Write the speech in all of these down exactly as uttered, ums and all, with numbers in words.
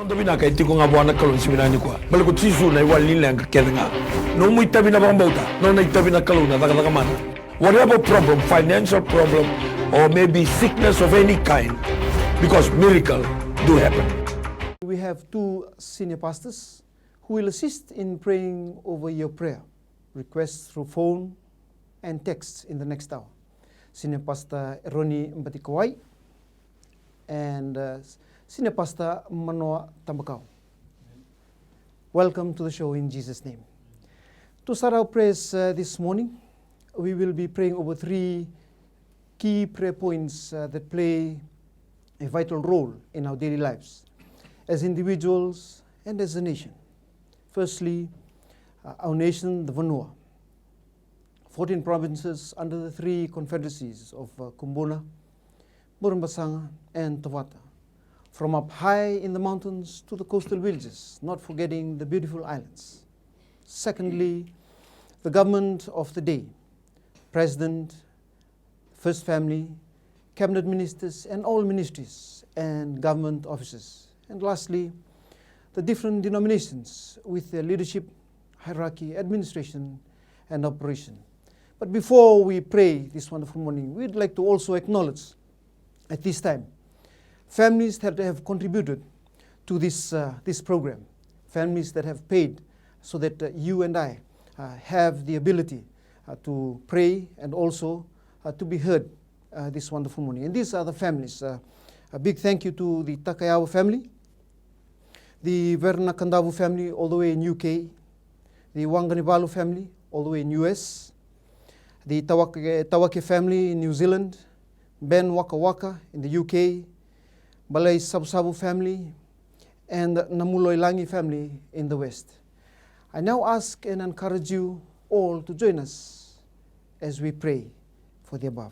Noda vinaka e tiko ga vua na Kalou ni siga vinaka nikua. Baleta ko Jisu na iwali ni leqa kece ga. Nomu itavi na vakabauta, nona itavi na Kalou na cakacaka mana. Whatever problem, financial problem, or maybe sickness of any kind, because miracle do happen. We have two senior pastors who will assist in praying over your prayer requests through phone and text in the next hour. Senior Pastor Eroni Batikawai and uh, Senior Pastor Manoa Tabakau. Welcome to the show in Jesus' name. To start our prayers uh, this morning, we will be praying over three key prayer points uh, that play a vital role in our daily lives as individuals and as a nation. Firstly, uh, our nation, the Vanua. Fourteen provinces under the three confederacies of uh, Kubuna, Burebasaga, and Tovata. From up high in the mountains to the coastal villages, not forgetting the beautiful islands. Secondly, the government of the day, President, First Family, cabinet ministers, and all ministries and government offices. And lastly, the different denominations with their leadership, hierarchy, administration, and operation. But before we pray this wonderful morning, we'd like to also acknowledge at this time families that have contributed to this, uh, this program, families that have paid so that uh, you and I uh, have the ability uh, to pray and also uh, to be heard uh, this wonderful morning. And these are the families. Uh, a big thank you to the Takayawa family, the Verna Kandavu family all the way in U K, the Wanganivalu family all the way in U S, the Tawake, Tawake family in New Zealand, Ben Waka Waka in the U K, Balai Savusavu family, and Namuloilangi family in the West. I now ask and encourage you all to join us as we pray for the above.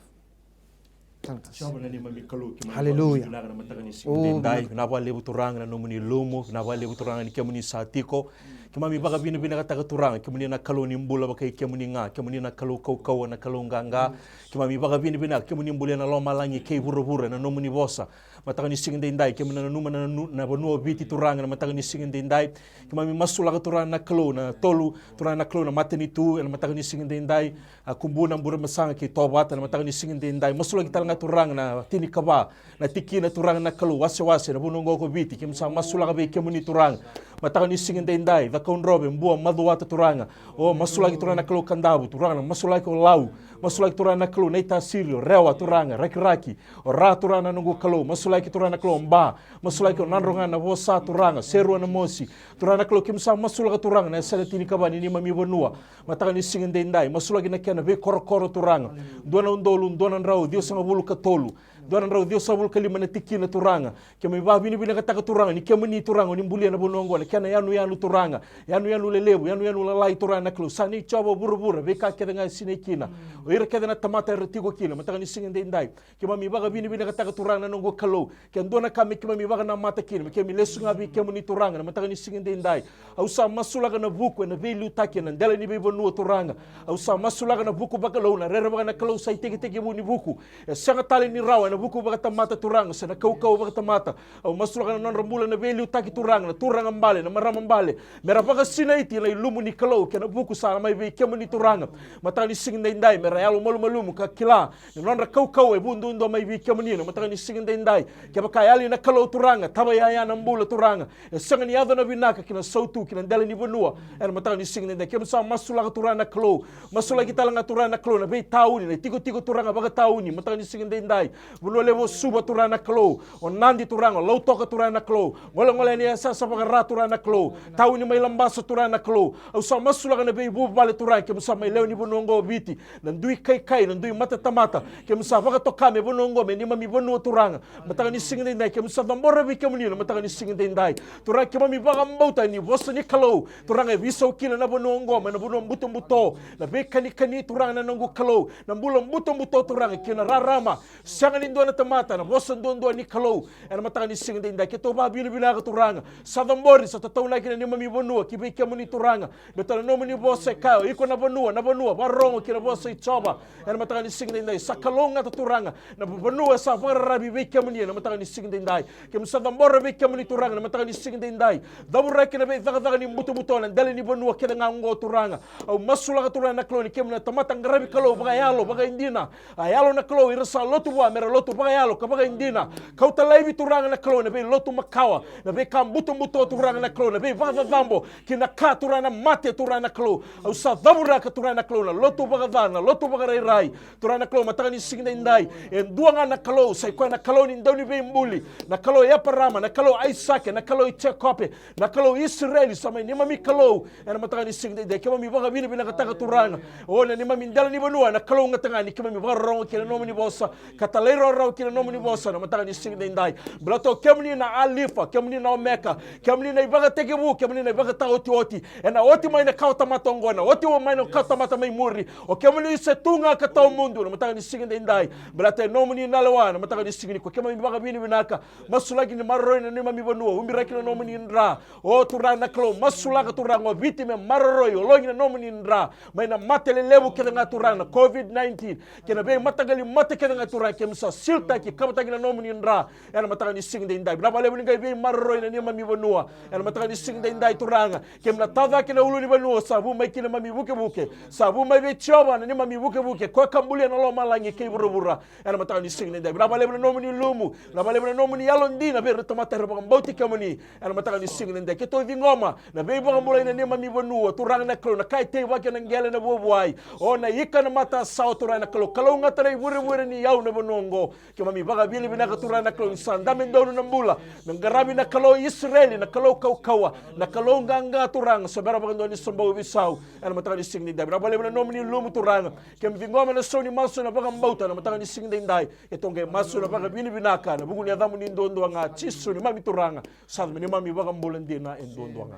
Tala kasi. Jeova na neimami Kalou, keimami Hallelujah. Vakavinavinaka na mataka ni siga Oh, edaidai. Vinaka vakalevu Turaga na nomuni lumu, vinaka vakalevu Turaga ni kemuni sa tiko. Keimami vakavinavinakataka Turaga, kemuni na Kalou ni bula vakai kemuni ga, kemuni na Kalou kaukauwa, na Kalou qaqa. Keimami vakavinavinaka, kemuni bulia na lomalagi kei vuravura na nomuni vosa. Mataka ni siga edaidai, keimami nanuma na, na, na vanua o Viti Turaga, na mataka ni siga edaidai. Keimami masulaka Turaga na Kalou, na tolu, Turaga na Kalou, na matanitu, ena mataka ni siga edaidai. A Kubuna, Burebasaga kei Tovata, na mataka ni siga edaidai. Masulaki tale ga Turaga na tinikava, na tikina Turaga na Kalou, wasewase, na vanua oqo ko Viti, keimami sa masulaka vei kemuni Turaga. Mataka ni siga edaidai, Cakaudrove, Bua, Macuata Turaga. O, masulaki Turaga na Kalou Kadavu, Turaga na masulaki o Lau. Masulaki Turaga na Kalou na iTasiri, o Rewa Turaga, Rakiraki. O Ra Turaga na noqu Kalou, masulaki Turaga na Kalou Ba. Masulaki o Nadroga na Vosa Turaga, Serua na Mosi. Turaga na Kalou keimami sa masulaka Turaga na yasana tinikava ni neimami vanua. Mataka ni siga edaidai, masulaki na kena veikorokoro Turaga. Dua na udolu, dua na drau, ciwasagavulu ka tolu. Dua na drau, ciwasagavulu ka lima na tikina Turaga. Keimami vakavinavinakataka Turaga, ni kemuni Turaga, ni bulia na vanua oqo, na kena yanuyanu Turaga. Yanuyanu lelevu, yanuyanu lalai Turaga na Kalou. Sa nei Jiova vuravura, veika kece ga e sinai kina. O ira kece na tamata era tiko kina, mataka ni siga edaidai. Keimami vakavinavinakataka Turaga na noqu Kalou. Ke dua na ka me keimami vakanamata kina, me keimami lesu ga vei kemuni Turaga, na mataka ni siga edaidai. Au sa masulaka na vuku, ena veiliutaki, ena dela ni veivanua Turaga. Au sa masulaka na vuku vakalou, na rerevaka na Kalou sa itekitekivu ni vuku. E sega tale ni rawa, ena vuku vakatamata Turaga, se na kaukauwa vakatamata. Au masulaka na nodra bula, na veiliutaki Turaga, na turaga bale, na marama bale. Mera vakasinaiti, na ilumu ni Kalou, kei na vuku sa mai vei kemuni Turaga. Mataka ni siga edaidai, mera yalo malumalumu, ka kila. Na nodra kaukauwa e vu duadua mai vei kemuni na mataka ni siga edaidai. Kevaka e yali na Kalou Turaga, tava yaya na bula Turaga. E sega ni yaco na vinaka ki na sautu, ki na dela ni vanua. Ena mataka ni siga edaidai. Keimami sa masulaka Turaga na Kalou. Masulaki tale ga Turaga na Kalou na veitauni, na itikotiko Turaga vakatauni. Mataka ni siga edaidai. Vanua levu o Suva Turaga na Kalou. O Nadi Turaga, o Lautoka Turaga na Kalou. Golegole ni yasayasa vaka-Ra Turaga na Kalou. Tauni mai Labasa Turaga na Kalou. Au sa masulaka na veivuvale Turaga, keimami sa mai lewe ni vanua oqo o Viti. Na dui kaikai, na dui matatamata. Keimami sa vakatoka me vanua oqo, me neimami vanua Turaga. Mataka ni siga edaidai, keimami sa cabora vei kemuni na mataka ni siga edaidai. Turaga keimami vakabauta ni vosa ni Kalou. Turaga e veisau kina na vanua oqo, mai na vanua butobuto. Na veikanikani Turaga na noqu Kalou. Na bula butobuto Turaga, kei na rarama. Sega ni dua na tamata, na vosa duadua ni Kalou. Ena mataka ni siga daidai, keitou vakavinavinaka Turaga. Sa cabori, sa tataunaki na neimami vanua ki vei kemuni Turaga. Baleta na nomuni vosa e kaya, o iko na vanua, na vanua, vakarorogo ki na vosa i Jiova. Ena mataka ni siga daidai, sa kalougata Turaga na vanua sa vakararavi vei kemuni ena mataka ni siga daidai. Keimami sa cabora vei kemuni Turaga na mataka ni siga daidai. Cavuraki na veicakacaka ni butobuto na dela ni vanua kece ga oqo Turaga. Au masulaka Turaga na Kalou ni keimami na tamata qaravi Kalou vakayalo, vakaidina. A yalo na Kalou, ira sa lotu vua mera lotu vakayalo ka vakaidina. Kauta laivi Turaga na Kalou na veilotu makawa, na veika butobuto Turaga na Kalou, na veivakacacabo kei na ka Turaga na mate Turaga na Kalou. Au sa cavuraka Turaga na Kalou na lotu vakaca, na lotu vakarairai. Turaga na Kalou, mataka ni siga daidai, e dua ga na Kalou, sa i koya na Kalou ni dauniveibuli, na Kalou i Eparama, na Kalou i Aisake, na Kalou i Jekope, na Kalou i Isireli, sa mai neimami Kalou. Ena mataka ni siga daidai, keimami vakavinavinakataka Turaga. O na neimami dela ni vanua, na kalougata ga ni keimami vakarorogo kina nomuni vosa, ka talairawarawa kina nomuni vosa na mataka ni siga daidai. Baleta o kemuni na Alifa, kemuni na Omeka, kemuni na ivakatekivu, kemuni na ivakataotioti. Ena oti mai na kawa tamata oqo, ena oti mai na kawa tamata mai muri. O kemuni se tu ga ka tawa mudu na mataka ni siga daidai. Baleta e nomuni na lewa na mataka ni siga nikua, keimami vakavinavinaka. Masulaki ni maroroi na neimami vanua, ubiraki na nomuni dra. O Turaga na Kalou, masulaka Turaga o Viti me maroroi, ologi na nomuni dra mai na mate lelevu kece ga Turaga na COVID nineteen, kei na veimataqali mate kece ga Turaga, keimami sa silitaki, kavataki na nomuni dra. Ena mataka ni siga daidai, vinaka vakalevu ni qai veimaroroi na neimami vanua. Ena mataka ni siga daidai Turaga, keimami na tacake na ulunivanua, sa vu mai kina neimami vukevuke, sa vu mai vei Jiova na neimami vukevuke, koya ka bulia na lomalagi kei vuravura. Ena mataka ni siga daidai, vinaka vakalevu na nomuni lumu, vinaka vakalevu na nomuni yalodina vei ira na tamata era vakabauti kemuni. Ena mataka ni siga daidai, keitou ciqoma na veivakabulai na neimami vanua, Turaga na Kalou, na ka e teivaki ena qele, na vuavuai, o na ika, na matasawa, Turaga na Kalou, kalougata na ivurevure ni yau na vanua oqo. Keimami vakavinavinaka Turaga na Kalou ni sa dabe donu na bula, na qaravi na Kalou i Isireli, na Kalou kaukauwa, na Kalou qaqa Turaga, sa bera vakadua ni sa bau veisau. Ena mataka ni siga daidai, vinaka vakalevu na nomuni lumu Turaga. Keimami ciqoma na sau ni masu ena vakabauta na mataka ni siga daidai. Keitou qai masu ena vakavinavinaka ena vuku ni yacamuni duadua ga Jisu neimami Turaga, sa neimami iVakabula dina e duadua ga.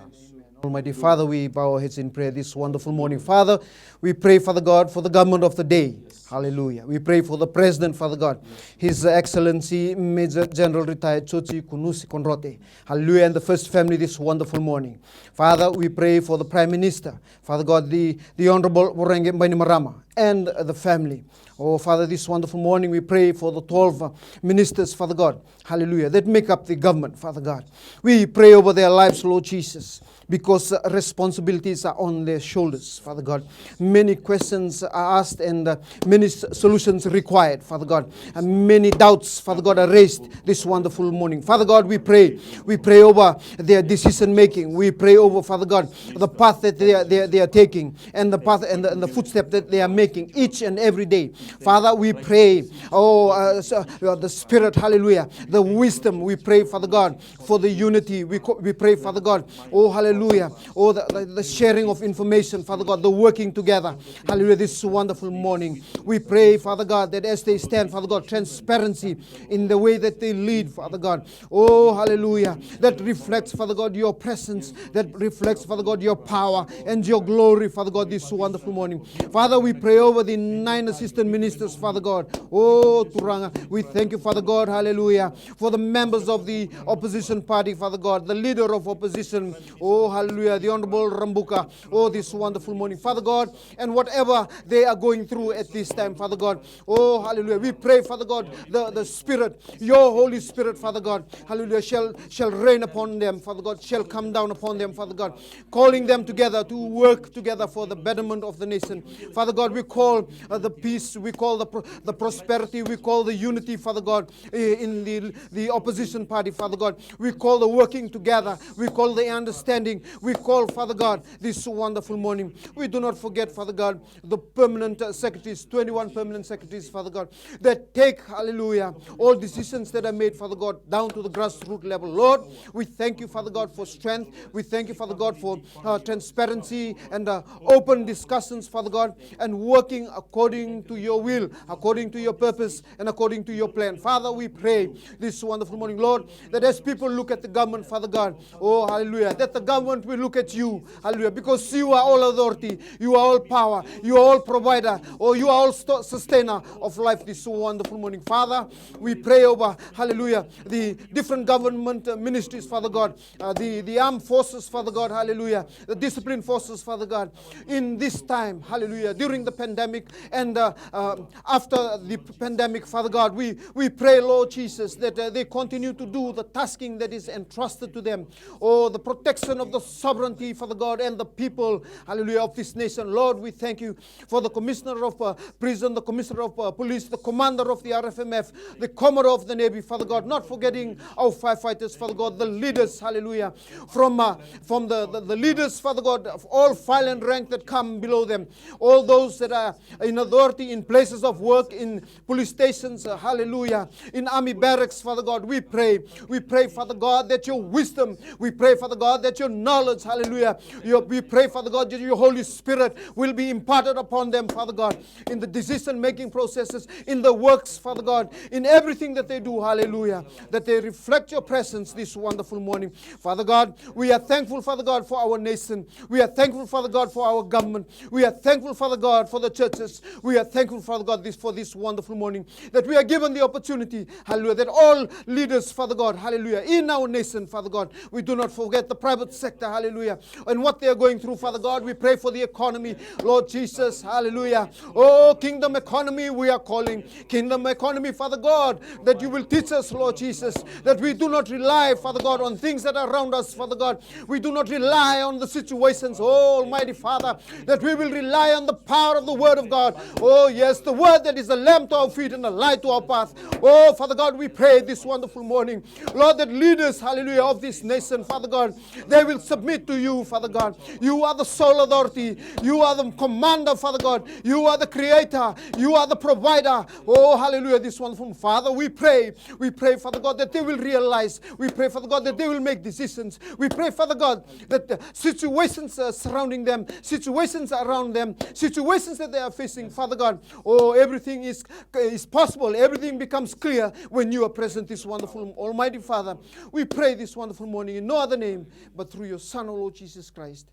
Almighty Father, we bow our heads in prayer this wonderful morning. Father, we pray, Father God, for the government of the day. Hallelujah. We pray for the president, Father God, His Excellency Major General Retired Chochi Kunusi Konrote. Hallelujah. And the first family this wonderful morning. Father, we pray for the Prime Minister, Father God, the, the Honorable Voreqe Bainimarama and the family. Oh, Father, this wonderful morning we pray for the twelve, uh, ministers, Father God. Hallelujah. That make up the government, Father God. We pray over their lives, Lord Jesus, because, uh, responsibilities are on their shoulders, Father God. Many questions are asked and, uh, many s-, solutions required, Father God. And many doubts, Father God, are raised this wonderful morning. Father God, we pray. We pray over their decision making. We pray over, Father God, the path that they are, they are, they are taking and the path and the, and the footstep that they are making each and every day. Father, we pray, oh, uh, so, uh, the Spirit, hallelujah, the wisdom. We pray, Father God, for the unity. We, co- we pray, Father God, oh, hallelujah, oh, the, the, the sharing of information, Father God, the working together. Hallelujah, this wonderful morning. We pray, Father God, that as they stand, Father God, transparency in the way that they lead, Father God. Oh, hallelujah. That reflects, Father God, your presence. That reflects, Father God, your power and your glory, Father God, this wonderful morning. Father, we pray over the nine assistant ministers, Father God. Oh, Turaga, we thank you, Father God, hallelujah, for the members of the opposition party, Father God, the leader of opposition. Oh, hallelujah, the Honorable Rabuka. Oh, this wonderful morning, Father God, and whatever they are going through at this time, Father God. Oh, hallelujah. We pray, Father God, the, the Spirit, your Holy Spirit, Father God, hallelujah, shall, shall reign upon them, Father God, shall come down upon them, Father God, calling them together to work together for the betterment of the nation. Father God, we call, uh, the peace, we call the, pro- the prosperity, we call the unity, Father God, i- in the, the opposition party, Father God. We call the working together, we call the understanding, we call, Father God, this wonderful morning. We do not forget, Father God, the permanent, uh, secretaries, twenty-one permanent secretaries, Father God, that take, hallelujah, all decisions that are made, Father God, down to the grassroots level. Lord, we thank you, Father God, for strength. We thank you, Father God, for, uh, transparency and, uh, open discussions, Father God, and working according to your will, according to your purpose, and according to your plan. Father, we pray this wonderful morning, Lord, that as people look at the government, Father God, oh, hallelujah, that the government will look at you, hallelujah, because you are all authority, you are all power, you are all provider, oh, you are all sto- sustainer of life this wonderful morning. Father, we pray over, hallelujah, the different government uh, ministries, Father God, uh, the, the armed forces, Father God, hallelujah, the discipline forces, Father God, in this time, hallelujah, during the pandemic and uh, uh, after the pandemic, Father God, we, we pray, Lord Jesus, that uh, they continue to do the tasking that is entrusted to them. Oh, the protection of the sovereignty, Father God, and the people, hallelujah, of this nation. Lord, we thank you for the commissioner of uh, prison, the commissioner of uh, police, the commander of the R F M F, the commodore of the navy, Father God, not forgetting our firefighters, Father God, the leaders, hallelujah, from uh, from the, the, the leaders, Father God, of all file and rank that come below them, all those that are in authority in places of work, in police stations, uh, hallelujah, in army barracks, Father God, we pray. We pray, Father God, that your wisdom, we pray, Father God, that your knowledge, hallelujah, your, we pray, Father God, that your Holy Spirit will be imparted upon them, Father God, in the decision making processes, in the works, Father God, in everything that they do, hallelujah, that they reflect your presence this wonderful morning. Father God, we are thankful, Father God, for our nation. We are thankful, Father God, for our government. We are thankful, Father God, for the churches. We are thankful, Father God, this, for this wonderful morning that we are given the opportunity, hallelujah, that all leaders, Father God, hallelujah, in our nation, Father God, we do not forget the private sector, hallelujah, and what they are going through, Father God. We pray for the economy, Lord Jesus, hallelujah. Oh, kingdom economy, we are calling. Kingdom economy, Father God, that you will teach us, Lord Jesus, that we do not rely, Father God, on things that are around us, Father God. We do not rely on the situations, oh, Almighty Father, that we will rely on the power of the Word of God. Oh, yes, the Word that is a lamp to our feet and a light to our path. Oh, Father God, we pray this wonderful morning, Lord, that leaders, hallelujah, of this nation, Father God, they will submit to you, Father God. You are the sole authority. You are the commander, Father God. You are the creator. You are the provider. Oh, hallelujah, this wonderful Father, we pray. We pray, Father God, that they will realize. We pray, Father God, that they will make decisions. We pray, Father God, that the situations uh, surrounding them, situations around them, situations that they are facing, Father God, oh, everything is, is possible. Everything becomes clear when you are present, this wonderful Almighty Father. We pray this wonderful morning in no other name but through your Son, O Lord Jesus Christ.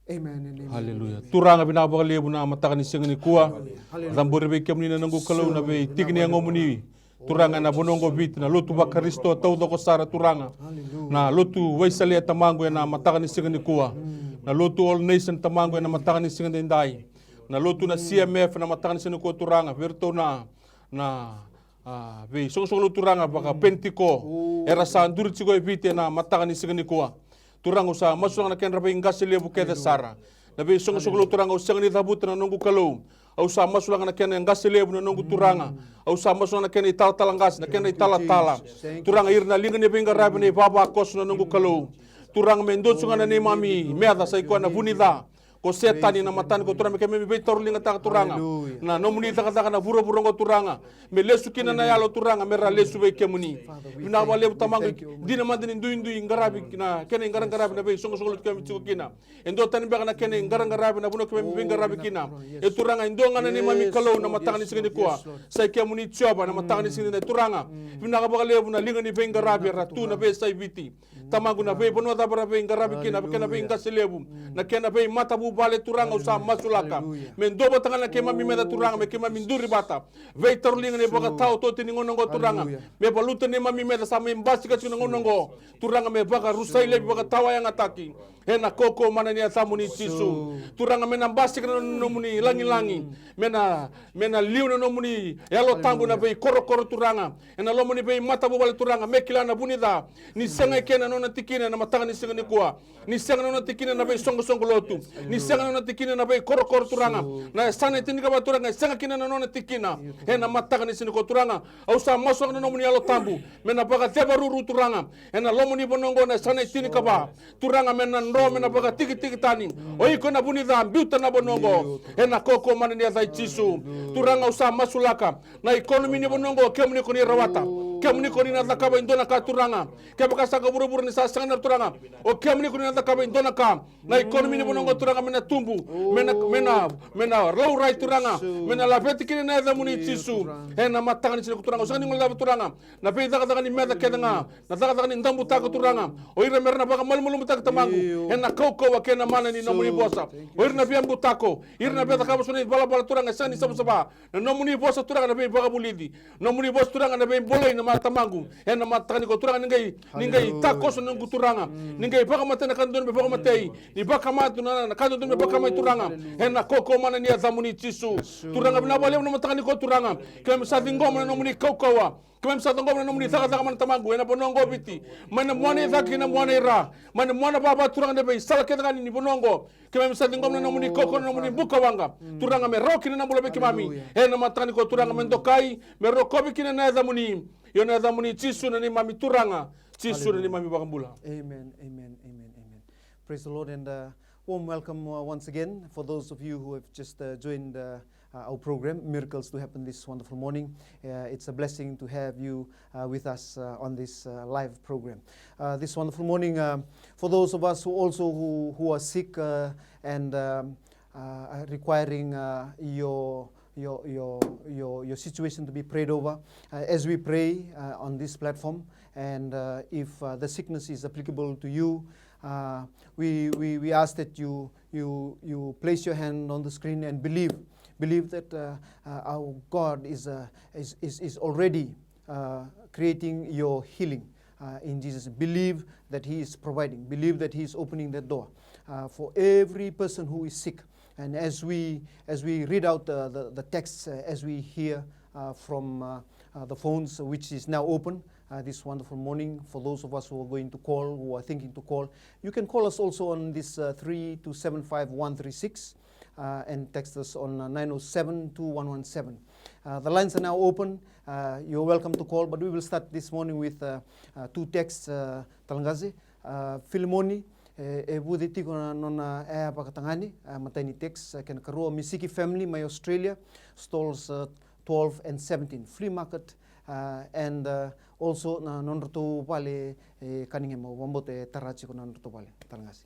Amen and amen. Haleluya. Turaga, vinaka vakalevu na mataka ni siga nikua. Haleluya. Cabori vei kemuni na noqu Kalou na veitiki ni yagomuni, Turaga, ena vanua oqo Viti, na lotu vaKarisito taucoko sara, Turaga. Haleluya. Na lotu Wesele, Tamaqu, ena mataka ni siga nikua. Mm. Na lotu All Nation, Tamaqu, ena mataka ni siga edaidai. Na lotu na C M F ena mataka ni siga nikua, Turaga, vei iratou na, na, a, veisoqosoqo lotu, Turaga, vakaPenitiko era sa duri tiko e Viti ena mataka ni siga nikua. Turaga, au sa masulaka na kedra veiqase levu kece sara. Na veisoqosoqo lotu, Turaga, au sega ni cavuta, na noqu Kalou. Au sa masulaka na kena qase levu, na noqu Turaga. Au sa masulaka na kena italatala qase, na kena italatala. Turaga, ira na liga ni veiqaravi, na ivavakoso, na noqu Kalou. Turaga, me dua tu ga na neimami meca, sa i koya na vu ni ca ko Setani ena mataka nikua, Turaga, me keimami veitauriligataka, Turaga, na nomuni cakacaka na vuravura oqo, Turaga. Me lesu kina na yalo, Turaga, me ra lesu vei kemuni. Vinaka vakalevu, Tamaqu. Dina mada ni duidui qaravi, na kena iqaraqaravi na veisoqosoqo lotu keimami tiko kina. E dua tani beka na kena iqaraqaravi na vanua keimami veiqaravi kina. E Turaga, e dua ga na neimami Kalou na mataka ni siga nikua. Sa i kemuni Jiova na mataka ni siga nikua, Turaga. Vinaka vakalevu na liga ni veiqaravi era tu na veiyasai Viti. Tamaqu, na veivanua cava ra veiqaravi kina, na kena veiqase levu, na kena veimatavuvale, Turaga, au sa masulaka. Me dua vata ga na keimami meca, Turaga, me keimami duri vata. Veitauriliga na ivakataotioti ni gauna oqo, Turaga. Me valuta neimami meca sa mai basika tiko na gauna oqo, Turaga, me vakarusai laivi, vakatawayagataki. Ena kaukaua mana ni yacamuni Jisu. Turaga, me na basika na nomuni lagilagi. Me na, me na liu na nomuni Yalo Tabu ena veikorokoro, Turaga. Ena loma ni veimatavuvale, Turaga, me kila na vu ni ca. Ni sega e kena nona tikina ena mataka ni siga nikua. Ni sega na nona tikina na veisoqosoqo lotu. Ni sega na nona tikina na veikorokoro, Turaga. Na yasana e tinikava, Turaga, e sega kina na nona tikina. Ena mataka ni siga nikua, Turaga, au sa masulaka na nomuni Yalo Tabu me na vakacevaruru, Turaga, ena loma ni vanua oqo, na yasana e tinikava. Turaga, me na dro, me na vakatikitiki tani. O iko na vu ni ca, biuta na vanua oqo. Ena kaukaua mana ni yaca i Jisu. Turaga, au sa masulaka na economy ni vanua oqo, kemuni ko ni rawata. Kemuni ko ni na cakava e dua na ka, Turaga. Kevaka sa ka vuravura ni sa sega ni ra, Turaga, o kemuni ko ni na cakava e dua na ka. Na economy ni vanua oqo, Turaga, me na tubu, me na, me na, me na laurai, Turaga, me na laveti kina na yacamuni, Jisu. Ena mataka ni siga nikua, Turaga, au sega ni guilecava, Turaga, na veicakacaka ni meca kece ga, na cakacaka ni daubutako, Turaga. O ira me ra na vakamalumalumutaki, Tamaqu, ena kaukauwa kei na mana ni nomuni vosa. O ira na via butako, ira na via cakava so na ivalavala, Turaga, e sega ni savasava. Na nomuni vosa, Turaga, na veivakavulici. Nomuni vosa, Turaga, na veibolei na matamaqu. Ena mataka nikua, Turaga, ni qai, ni qai takoso na noqu, Turaga. Ni qai vakamatei na ka dodonu me vakamatei. Ni vakamai tu na, na ka dodonu me vakamai, Turaga. Ena kaukauwa mana ni yacamuni, Jisu. Turaga, vinaka vakalevu na mataka nikua, Turaga. Keimami sa ciqoma na nomuni kaukauwa. Keimami sa ciqoma na nomuni cakacaka, mana, Tamaqu, ena vanua oqo o Viti. Mai na muana i cake ki na muana i ra. Mai na muana vava, Turaga, na veisala kece ga ni vanua oqo. Keimami sa ciqoma na nomuni kaukauwa, na nomuni bukawaqa. Turaga, me rawa kina na bula vei keimami. Ena mataka nikua, Turaga, me dokai, me rokovi kina na yacamuni. Io na yacamuni, Jisu na neimami Turaga. Jisu na neimami iVakabula. Amen, amen, amen, amen. Praise the Lord and, uh, warm welcome, uh, once again for those of you who have just, uh, joined, uh, uh, our program, Miracles to Happen This Wonderful Morning. Uh, it's a blessing to have you, uh, with us, uh, on this, uh, live program. Uh, this wonderful morning, uh, for those of us who also who, who are sick, uh, and, um, uh, are requiring, uh, your, your, your, your, your situation to be prayed over, uh, as we pray, uh, on this platform. And, uh, if, uh, the sickness is applicable to you, uh, we, we, we ask that you, you, you place your hand on the screen and believe, believe that, uh, uh, our God is, uh, is, is, is already, uh, creating your healing, uh, in Jesus. Believe that He is providing. Believe that He is opening the door, uh, for every person who is sick. And as we, as we read out the, the, the texts, uh, as we hear, uh, from, uh, uh, the phones, which is now open, uh, this wonderful morning, for those of us who are going to call, who are thinking to call, you can call us also on this, uh, three two seven five one three six, uh, and text us on, uh, nine oh seven two one one seven. Uh, the lines are now open. Uh, you're welcome to call, but we will start this morning with, uh, uh, two texts, uh, Talagaze. Uh, Filimoni, e, e vuce tiko na nona yaya vakatagane, uh, matai ni text, uh, kena ikarua, Misiki family mai Australia, stalls, uh, twelve and seventeen, flea market, uh, and, uh, also na nodratou vale, e, Kanigema, au vakabauta e tara tiko na nodratou vale, Talagase.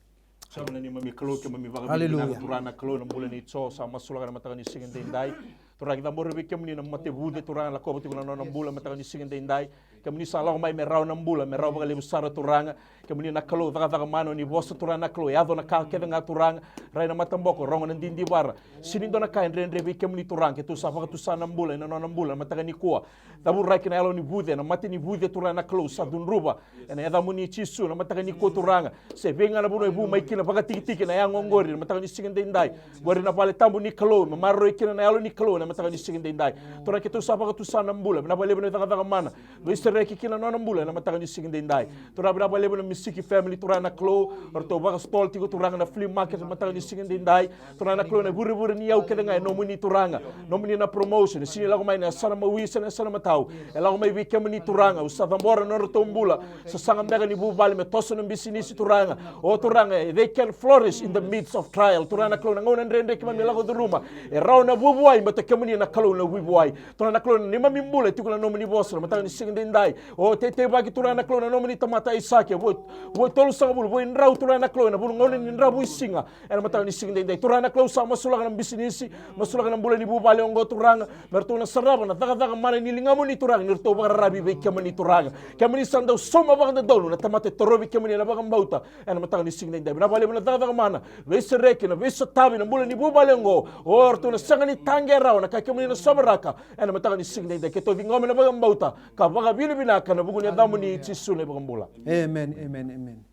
Sa mani neimami Kalou, keimami vakavinavinaka, Turaga na Kalou, na bula nei Jo, sa masulaka na mataka ni siga edaidai. Turaga, cabora vei kemuni na mate vuce, Turaga, lakova tiko na nona bula mataka ni siga edaidai. Kemuni sa lako mai me rawa na bula, me rawa vakalevu sara, Turaga. Kemuni na Kalou cakacaka mana, ni vosa, Turaga na Kalou, e yaco na ka kece ga, Turaga. Rai na mataboko, rogo na didivara. Sega ni dua na ka e dredre vei kemuni, Turaga, keitou sa vakatusa na bula ena nona bula na mataka nikua. Cavuraki na yalo ni vuce, na mate ni vuce, Turaga na Kalou, sa cudruva ena yacamuni Jisu na mataka nikua, Turaga. Se vei ga na vanua e vu mai kina vakatikitiki na yago oqori na mataka ni siga edaidai. Qori na vale tabu ni Kalou, me maroroi kina na yalo ni Kalou ena mataka ni siga edaidai. Turaga, keitou sa vakatusa na bula, vinaka vakalevu na cakacaka mana. Veisereki kina na nona bula ena mataka ni siga edaidai. Turaga, vinaka vakalevu na Misiki family, Turaga na Kalou, o ratou vakastol tiko, Turaga, na flea market na mataka ni siga edaidai. Turaga na Kalou, na vurevure ni yau kece ga e nomuni, Turaga. Nomuni na promotion, e sega ni lako mai na yasana mawi se na yasana matau. E lako mai vei kemuni, Turaga, au sa cabora na nodratou bula. Sasaga beka ni vuvale me toso na bisinisi, Turaga. O Turaga, they can flourish in the midst of trial. Turaga na Kalou, na gauna dredre keimami lako curuma, e rawa na vuavuai, baleta kemuni na Kalou na vuavuai. Turaga na Kalou, na neimami bula e tiko na nomuni vosa na mataka ni siga edaidai. O teiteivaki, Turaga na Kalou, na nomuni tamata Aisake, vo, vo tolusagavulu, vo drau, Turaga na Kalou, ena vulugauna ni dravuisiga. Ena mataka ni siga edaidai, Turaga na Kalou, sa masulaka na bisinisi, masulaka na bula ni vuvale oqo, Turaga, me ratou na sarava na cakacaka mana ni ligamuni, Turaga, ni ratou vakararavi vei kemuni, Turaga. Kemuni sa dau sauma vakadodonu na tamata e torovi kemuni ena vakabauta. Ena mataka ni siga edaidai, vinaka vakalevu na cakacaka mana, veisereki, na veisotavi na bula ni vuvale oqo. O ratou na sega ni taqe rawa na ka kemuni na sovaraka. Ena mataka ni siga edaidai, keitou ciqoma na vakabauta ka vakavinavinaka ena vuku ni yacamuni Jisu na iVakabula. Amen, amen, amen.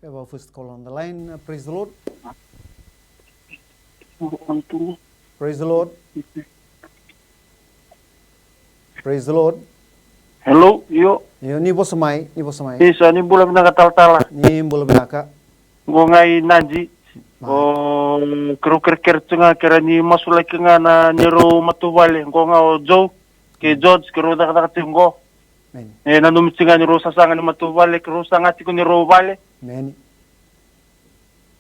We have our first call on the line. Uh, praise the Lord. Praise the Lord. Praise the Lord. Hello, io. Io, ni vosa mai, ni vosa mai. Isa, ni bula vinaka talatala. Ni bula vinaka. Qo ga i Nadi. O keirau kerekere tu ga, kerea ni masulaki ga na neirau matavuvale. Qo ga o Joe kei George, keirau cakacaka tiko qo. Amen. E nanumi tiko ga ni rau sasaga ni matavuvale, keirau saga tiko ni rau vale. Amen.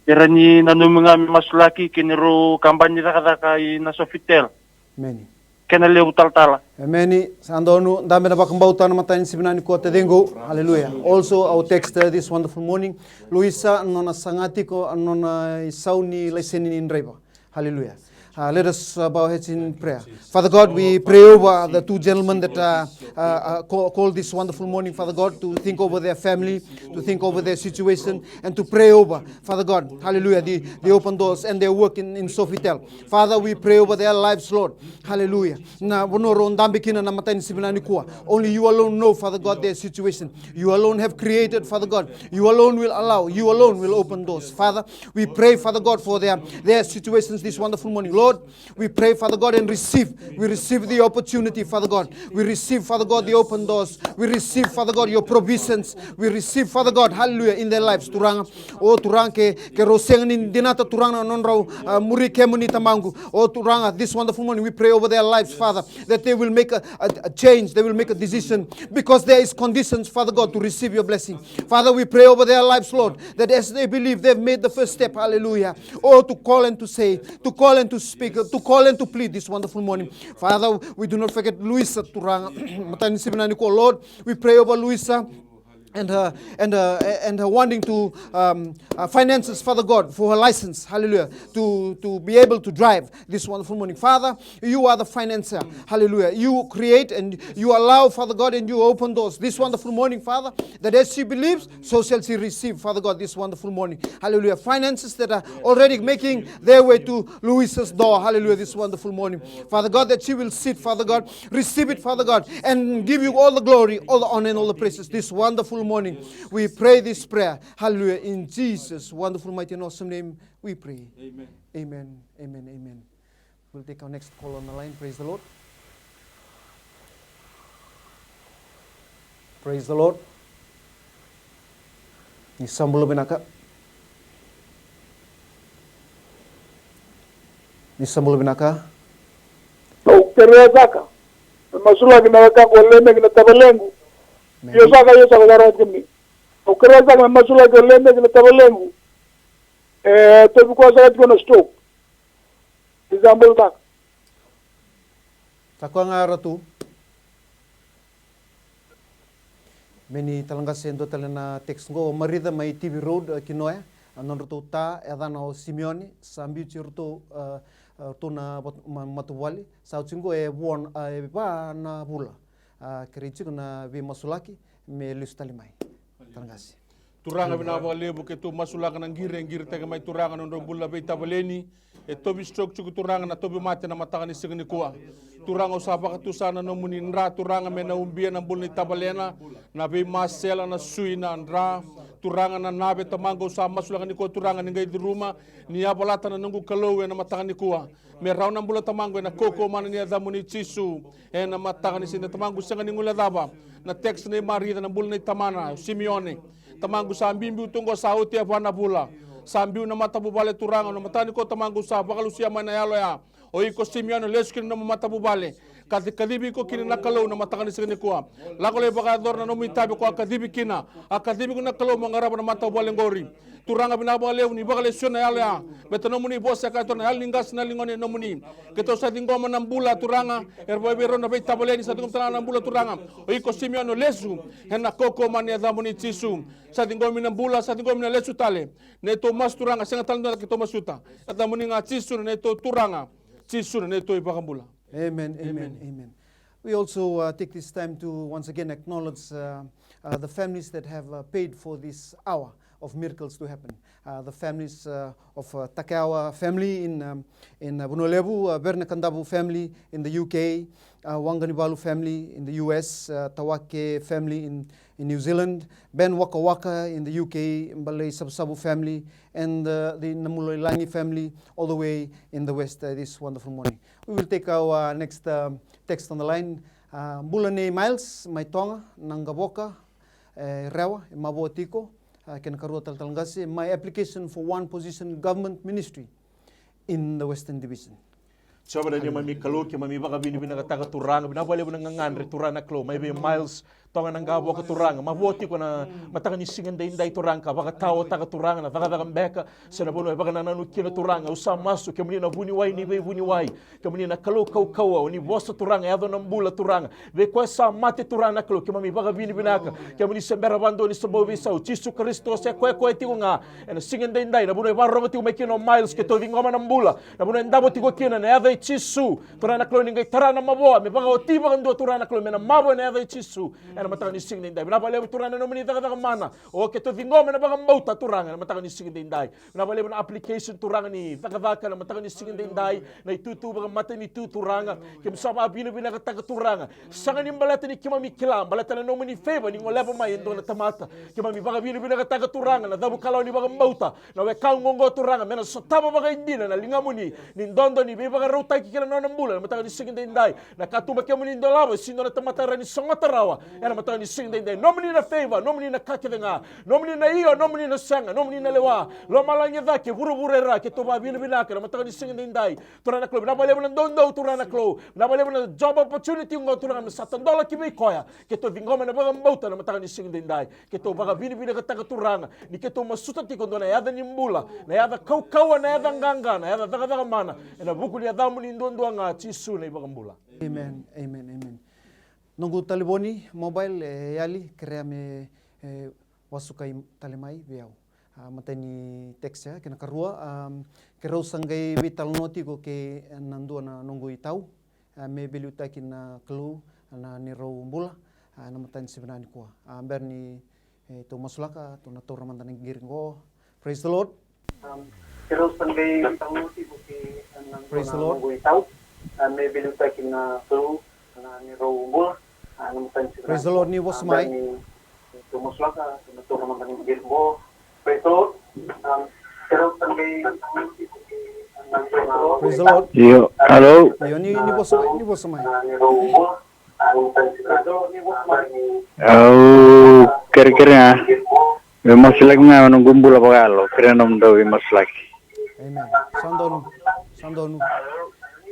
Kerea ni nanumi ga me masulaki kei ni rau kabani ni cakacaka i na Sofitel. Amen. kena levu talatala. Emeni. Sa donu, dabe na vakabauta na mataka ni siga vinaka nikua taciqu. Hallelujah. Also, our text, uh, this wonderful morning. Luisa, nona saga tiko, nona isau ni laiseni ni draiva. Hallelujah. Uh, let us, uh, bow heads in prayer. Father God, we pray over the two gentlemen that, uh, uh, uh, call, call this wonderful morning, Father God, to think over their family, to think over their situation, and to pray over, Father God, hallelujah, the, the open doors and their work in, in Sofitel. Father, we pray over their lives, Lord. Hallelujah. Na vanua rau dabe kina na mataka ni siga vinaka nikua. Only you alone know, Father God, their situation. You alone have created, Father God. You alone will allow. You alone will open doors. Father, we pray, Father God, for their, their situations this wonderful morning. Lord, we pray, Father God, and receive. We receive the opportunity, Father God. We receive, Father God, the open doors. We receive, Father God, your provisions. We receive, Father God, hallelujah, in their lives. Turaga, o Turaga, ke, ke rau sega ni dinata, Turaga, na nodrau, uh, muri kemuni, Tamaqu. O Turaga, this wonderful morning, we pray over their lives, Father, that they will make a, a, a change, they will make a decision, because there is conditions, Father God, to receive your blessing. Father, we pray over their lives, Lord, that as they believe, they've made the first step, hallelujah. Oh, to call and to say, to call and to speak, to call and to plead this wonderful morning. Father, we do not forget Luisa, Turaga, mataka ni siga vinaka nikua, Lord, we pray over Luisa and her, and her, and her wanting to, um, uh, finances, Father God, for her license, hallelujah, to, to be able to drive this wonderful morning. Father, you are the financer, hallelujah. You create and you allow, Father God, and you open doors this wonderful morning, Father, that as she believes, so shall she receive, Father God, this wonderful morning. Hallelujah. Finances that are already making their way to Luisa's door. Hallelujah. This wonderful morning. Father God, that she will sit, Father God, receive it, Father God, and give you all the glory, all the honor, and all the praises this wonderful morning. We pray this prayer. Hallelujah. In Jesus' wonderful, mighty, and awesome name, we pray. Amen. Amen. Amen. Amen. We'll take our next call on the line. Praise the Lord. Praise the Lord. Ni sa bula vinaka. Ni sa bula vinaka. Au kerea saka me masulaki na wekaqu o Lemeki na tavalequ. Io saka, io saka, au sa rogoca kemuni. Au kerea saka me masulaki o Lemeki na tavalequ. E tauvi koya saka tiko na stroke. Ni sa bula saka. Sa koya ga Ratu. Me ni tala qase e dua tale na text qo, o Marica mai Tivi Road, e, Kinoya, a nodratou ta, e yacana o Simeone, sa biuti iratou, e, e, ratou na vat-, ma-, matavuvale, sa oti qo e vua, e va na vula. A, kerei tiko na veimasulaki me lesu tale mai. Tala qase. Turaga vinaka vakalevu, keitou masulaka na qiri e qiritaki mai Turaga na nodrau bula na veitavaleni. E tauvi stroke tiko Turaga na tauvimate na mataka ni siga nikua. Turaga au sa vakatusa na nomuni dra Turaga me na ubia na bula ni tavalena, na veimasela, na sui, na dra. Turaga na nave Tamaqu au sa masulaka nikua Turaga ni qai curuma, ni yavalata na noqu Kalou ena mataka nikua. Me rawa na bula Tamaqu ena kaukaua mana ni yacamuni Jisu. Ena mataka ni siga Tamaqu sega ni guilecava na text nei Marica na bula nei tamana o Simeone. Tamaqu sa biubiu tu oqo sa oti e va na vula. Sa biu na matavuvale Turaga, na mataka nikua Tamaqu sa vakalusia mai na yalo ya. O iko Simeone lesu ki na nomu matavuvale. Ka kaci-, kacivi iko kina na Kalou na mataka ni siga nikua. Lako lai vakayacora na nomu itavi ko a kacivi kina. A kacivi iko na Kalou mo qarava na matavuvale qori. Turaga vinaka vakalevu ni vakalesuya na yalo ya. Baleta nomuni vosa e kaya tu na yalo ni qase na ligone e nomuni. Keitou sa ciqoma na bula Turaga. Era vakaevei rau na veitavaleni sa ciqoma tale ga na bula Turaga. O iko Simeone o lesu. Ena kaukaua mana ni yacamuni Jisu. Sa ciqomi na bula, sa ciqomi na lesu tale. Neitou masu Turaga, sega tale dua na keitou masuta. Yacamuni ga Jisu na neitou Turaga. Jisu na neitou iVakabula. Amen, amen, amen. We also, uh, take this time to once again acknowledge, uh, uh, the families that have, uh, paid for this hour of miracles to happen. Uh, the families, uh, of, uh, Takeawa family in, um, in, uh, Vanua Levu, uh, Verenakadavu family in the U K, uh, Waqanivalu family in the U S, uh, Tawake family in, in New Zealand, Ben Wakawaka in the U K, Balei Savusavu family, and, uh, the Namulolagi family all the way in the West, uh, this wonderful morning. We will take our, uh, next, um, text on the line. Uh, bula nei Miles, mai Toga, Naqavoka, e, Rewa, e mavoa tiko, uh, kena karua talatala qase, my application for one position government ministry in the Western Division. Jiova na neimami Kalou, keimami vakavinavinakataka Turaga, vinaka vakalevu na gagadre Turaga na Kalou, mai vei Miles Toga na qavoka Turaga, mavoa tiko na mataka ni siga daidai Turaga, ka vakataotaka Turaga na cakacaka beka se na vanua e vakanananu kina Turaga. Au sa masu, kemuni na vuniwai ni veivuniwai, kemuni na Kalou kaukauwa, o ni vosa Turaga, yaco na bula Turaga. Vei koya sa mate Turaga na Kalou, keimami vakavinavinaka. Kemuni se bera vakadua ni sa bau veisau, Jisu Karisito se koya koya tiko ga. Ena siga daidai, na vanua e vakarorogo tiko mai kina o Miles, keitou ciqoma na bula. Na vanua e davo tiko kina, na yaca i Jisu. Turaga na Kalou, ni qai tara na mavoa me vakaoti vakadua Turaga na Kalou, me na mavoa ena yaca i Jisu. Ena mataka ni siga daidai, vinaka vakalevu Turaga na nomuni cakacaka mana. O keitou ciqoma ena vakabauta Turaga ena mataka ni siga daidai. Vinaka vakalevu na application Turaga ni cakacaka ena mataka ni siga daidai. Na itutu vakamatanitu Turaga, keimami sa vakavinavinakataka Turaga. Sega ni baleta ni keimami kila, baleta na nomuni favor ni goleva mai e dua na tamata. Keimami vakavinavinakataka Turaga na cavukalawa ni vakabauta. Na wekaqu oqo Turaga, me na sotava vakaidina na ligamuni, ni dodo ni veivakarautaki kei na nona bula ena mataka ni siga daidai. Na katuba kemuni dolava, e sega ni dua na tamata e rawa ni sogota rawa ena mataka ni siga daidai. Nomuni na favor, nomuni na ka kece ga. Nomuni na io, nomuni na sega, nomuni na lewa. Lomalagi e cake, vuravura e ra, keitou vakavinavinaka ena mataka ni siga daidai. Turaga na Kalou, vinaka vakalevu na doudou Turaga na Kalou. Vinaka vakalevu na job opportunity oqo Turaga, me sa tadola ki vei koya. Keitou ciqoma ena vakabauta ena mataka ni siga daidai. Keitou vakavinavinakataka Turaga ni keitou masuta tiko dua na yaca ni bula, na yaca kaukauwa, na yaca qaqa, na yaca cakacaka mana. Ena vuku ni yacamuni duadua ga Jisu na iVakabula. Amen, amen, amen. Noqu talevoni mobile e yali, kerea me, e, vasukai tale mai vei au. A, matai ni text ya, kena karua, a, keirau sa qai veitalanoa tiko kei na dua na noqu itau, a, me veiliutaki na Kalou na neirau bula, a, na matai ni siga vinaka nikua. A, bera ni, e, tou masulaka, tou na taura mada na qiri qo. Praise the Lord. Um, keirau sa qai veitalanoa tiko kei na dua na noqu itau, a, me veiliutaki na Kalou na neirau bula, a, na matai ni siga vinaka nikua. Praise the Lord, ni vosa mai. Bera ni tou masulaka, tou na taura mada na qiri qo. Praise the Lord. Io, hello. Io, ni, ni vosa mai, ni vosa mai. Au kerekere ga. Me masulaki ga na noqu bula vakayalo, kerea na nomudou veimasulaki. Amen. Sa donu, sa donu.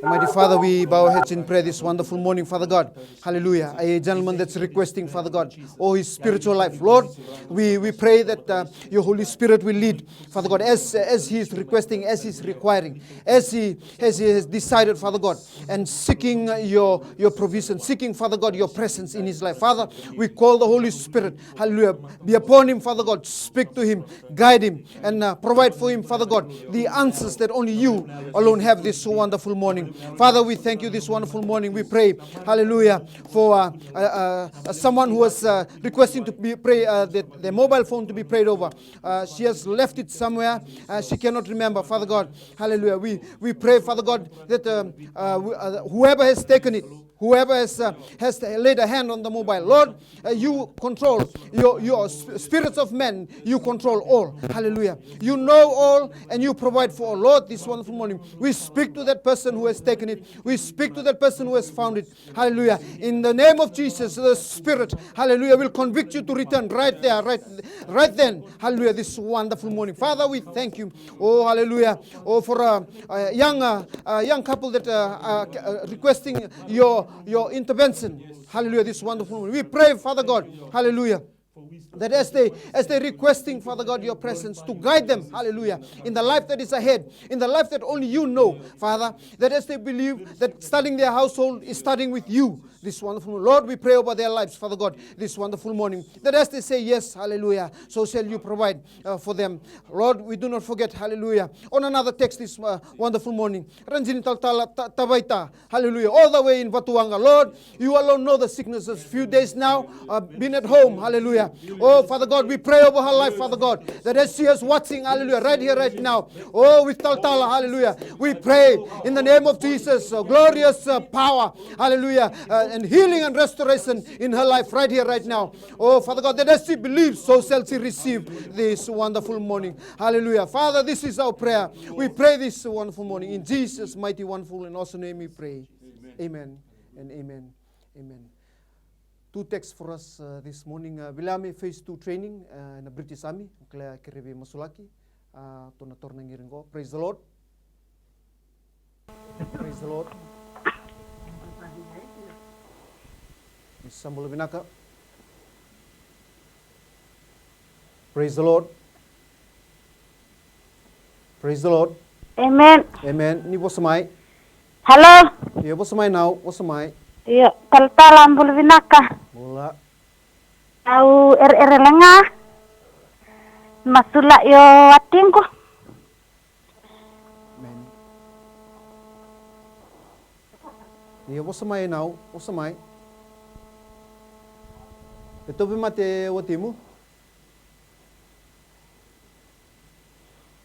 Almighty Father, we bow our heads in prayer this wonderful morning, Father God. Hallelujah. A gentleman that's requesting, Father God, oh, his spiritual life. Lord, we, we pray that, uh, your Holy Spirit will lead, Father God, as, as he is requesting, as he is requiring, as he, as he has decided, Father God, and seeking, uh, your, your provision, seeking, Father God, your presence in his life. Father, we call the Holy Spirit, hallelujah, be upon him, Father God. Speak to him, guide him, and, uh, provide for him, Father God, the answers that only you alone have this wonderful morning. Father, we thank you this wonderful morning. We pray, hallelujah, for, uh, uh, uh, someone who was, uh, requesting to be pray, uh, the, the mobile phone to be prayed over. Uh, she has left it somewhere. Uh, she cannot remember, Father God. Hallelujah. We, we pray, Father God, that, um, uh, wh- uh, whoever has taken it, whoever has, uh, has laid a hand on the mobile, Lord, uh, you control your, your sp- spirits of men. You control all. Hallelujah. You know all and you provide for all. Lord, this wonderful morning, we speak to that person who has taken it. We speak to that person who has found it. Hallelujah. In the name of Jesus, the Spirit, hallelujah, will convict you to return right there, right, right then. Hallelujah. This wonderful morning. Father, we thank you. Oh, hallelujah. Oh, for a, a young, uh, a young couple that, uh, are, uh, requesting your, your intervention. Hallelujah. This wonderful morning. We pray, Father God. Hallelujah. That as they, as they requesting, Father God, your presence to guide them, hallelujah, in the life that is ahead, in the life that only you know, Father, that as they believe that starting their household is starting with you, this wonderful, Lord, we pray over their lives, Father God, this wonderful morning, that as they say yes, hallelujah, so shall you provide, uh, for them. Lord, we do not forget, hallelujah. On another text this, uh, wonderful morning, Ranjini Talatala Ta- Tavaita, hallelujah, all the way in Vatuwaqa. Lord, you alone know the sicknesses. Few days now, uh, been at home. Hallelujah. Oh, Father God, we pray over her life, Father God, that as she is watching, hallelujah, right here, right now. Oh, with Talatala, hallelujah. We pray in the name of Jesus, uh, glorious, uh, power, hallelujah, uh, and healing and restoration in her life right here, right now. Oh, Father God, that as she believes, so shall she receive this wonderful morning. Hallelujah. Father, this is our prayer. We pray this wonderful morning in Jesus' mighty, wonderful, and awesome name we pray. Amen. And amen. Amen. Two texts for us, uh, this morning. Uh, Viliame phase two training, uh, na British Army. Kila kere vei masulaki. Uh, tou na taura na qiri qo. Praise the Lord. Praise the Lord. Ni sa bula vinaka. Praise the Lord. Praise the Lord. Amen. Amen. Ni vosa mai. Hello. Io, vosa mai nau, vosa mai. Io, talatala, bula vinaka. Bula. Au ereere le ga. Masula io, a tiko. Amen. Io, vosa mai nau, vosa mai. E tauvi mate watimu?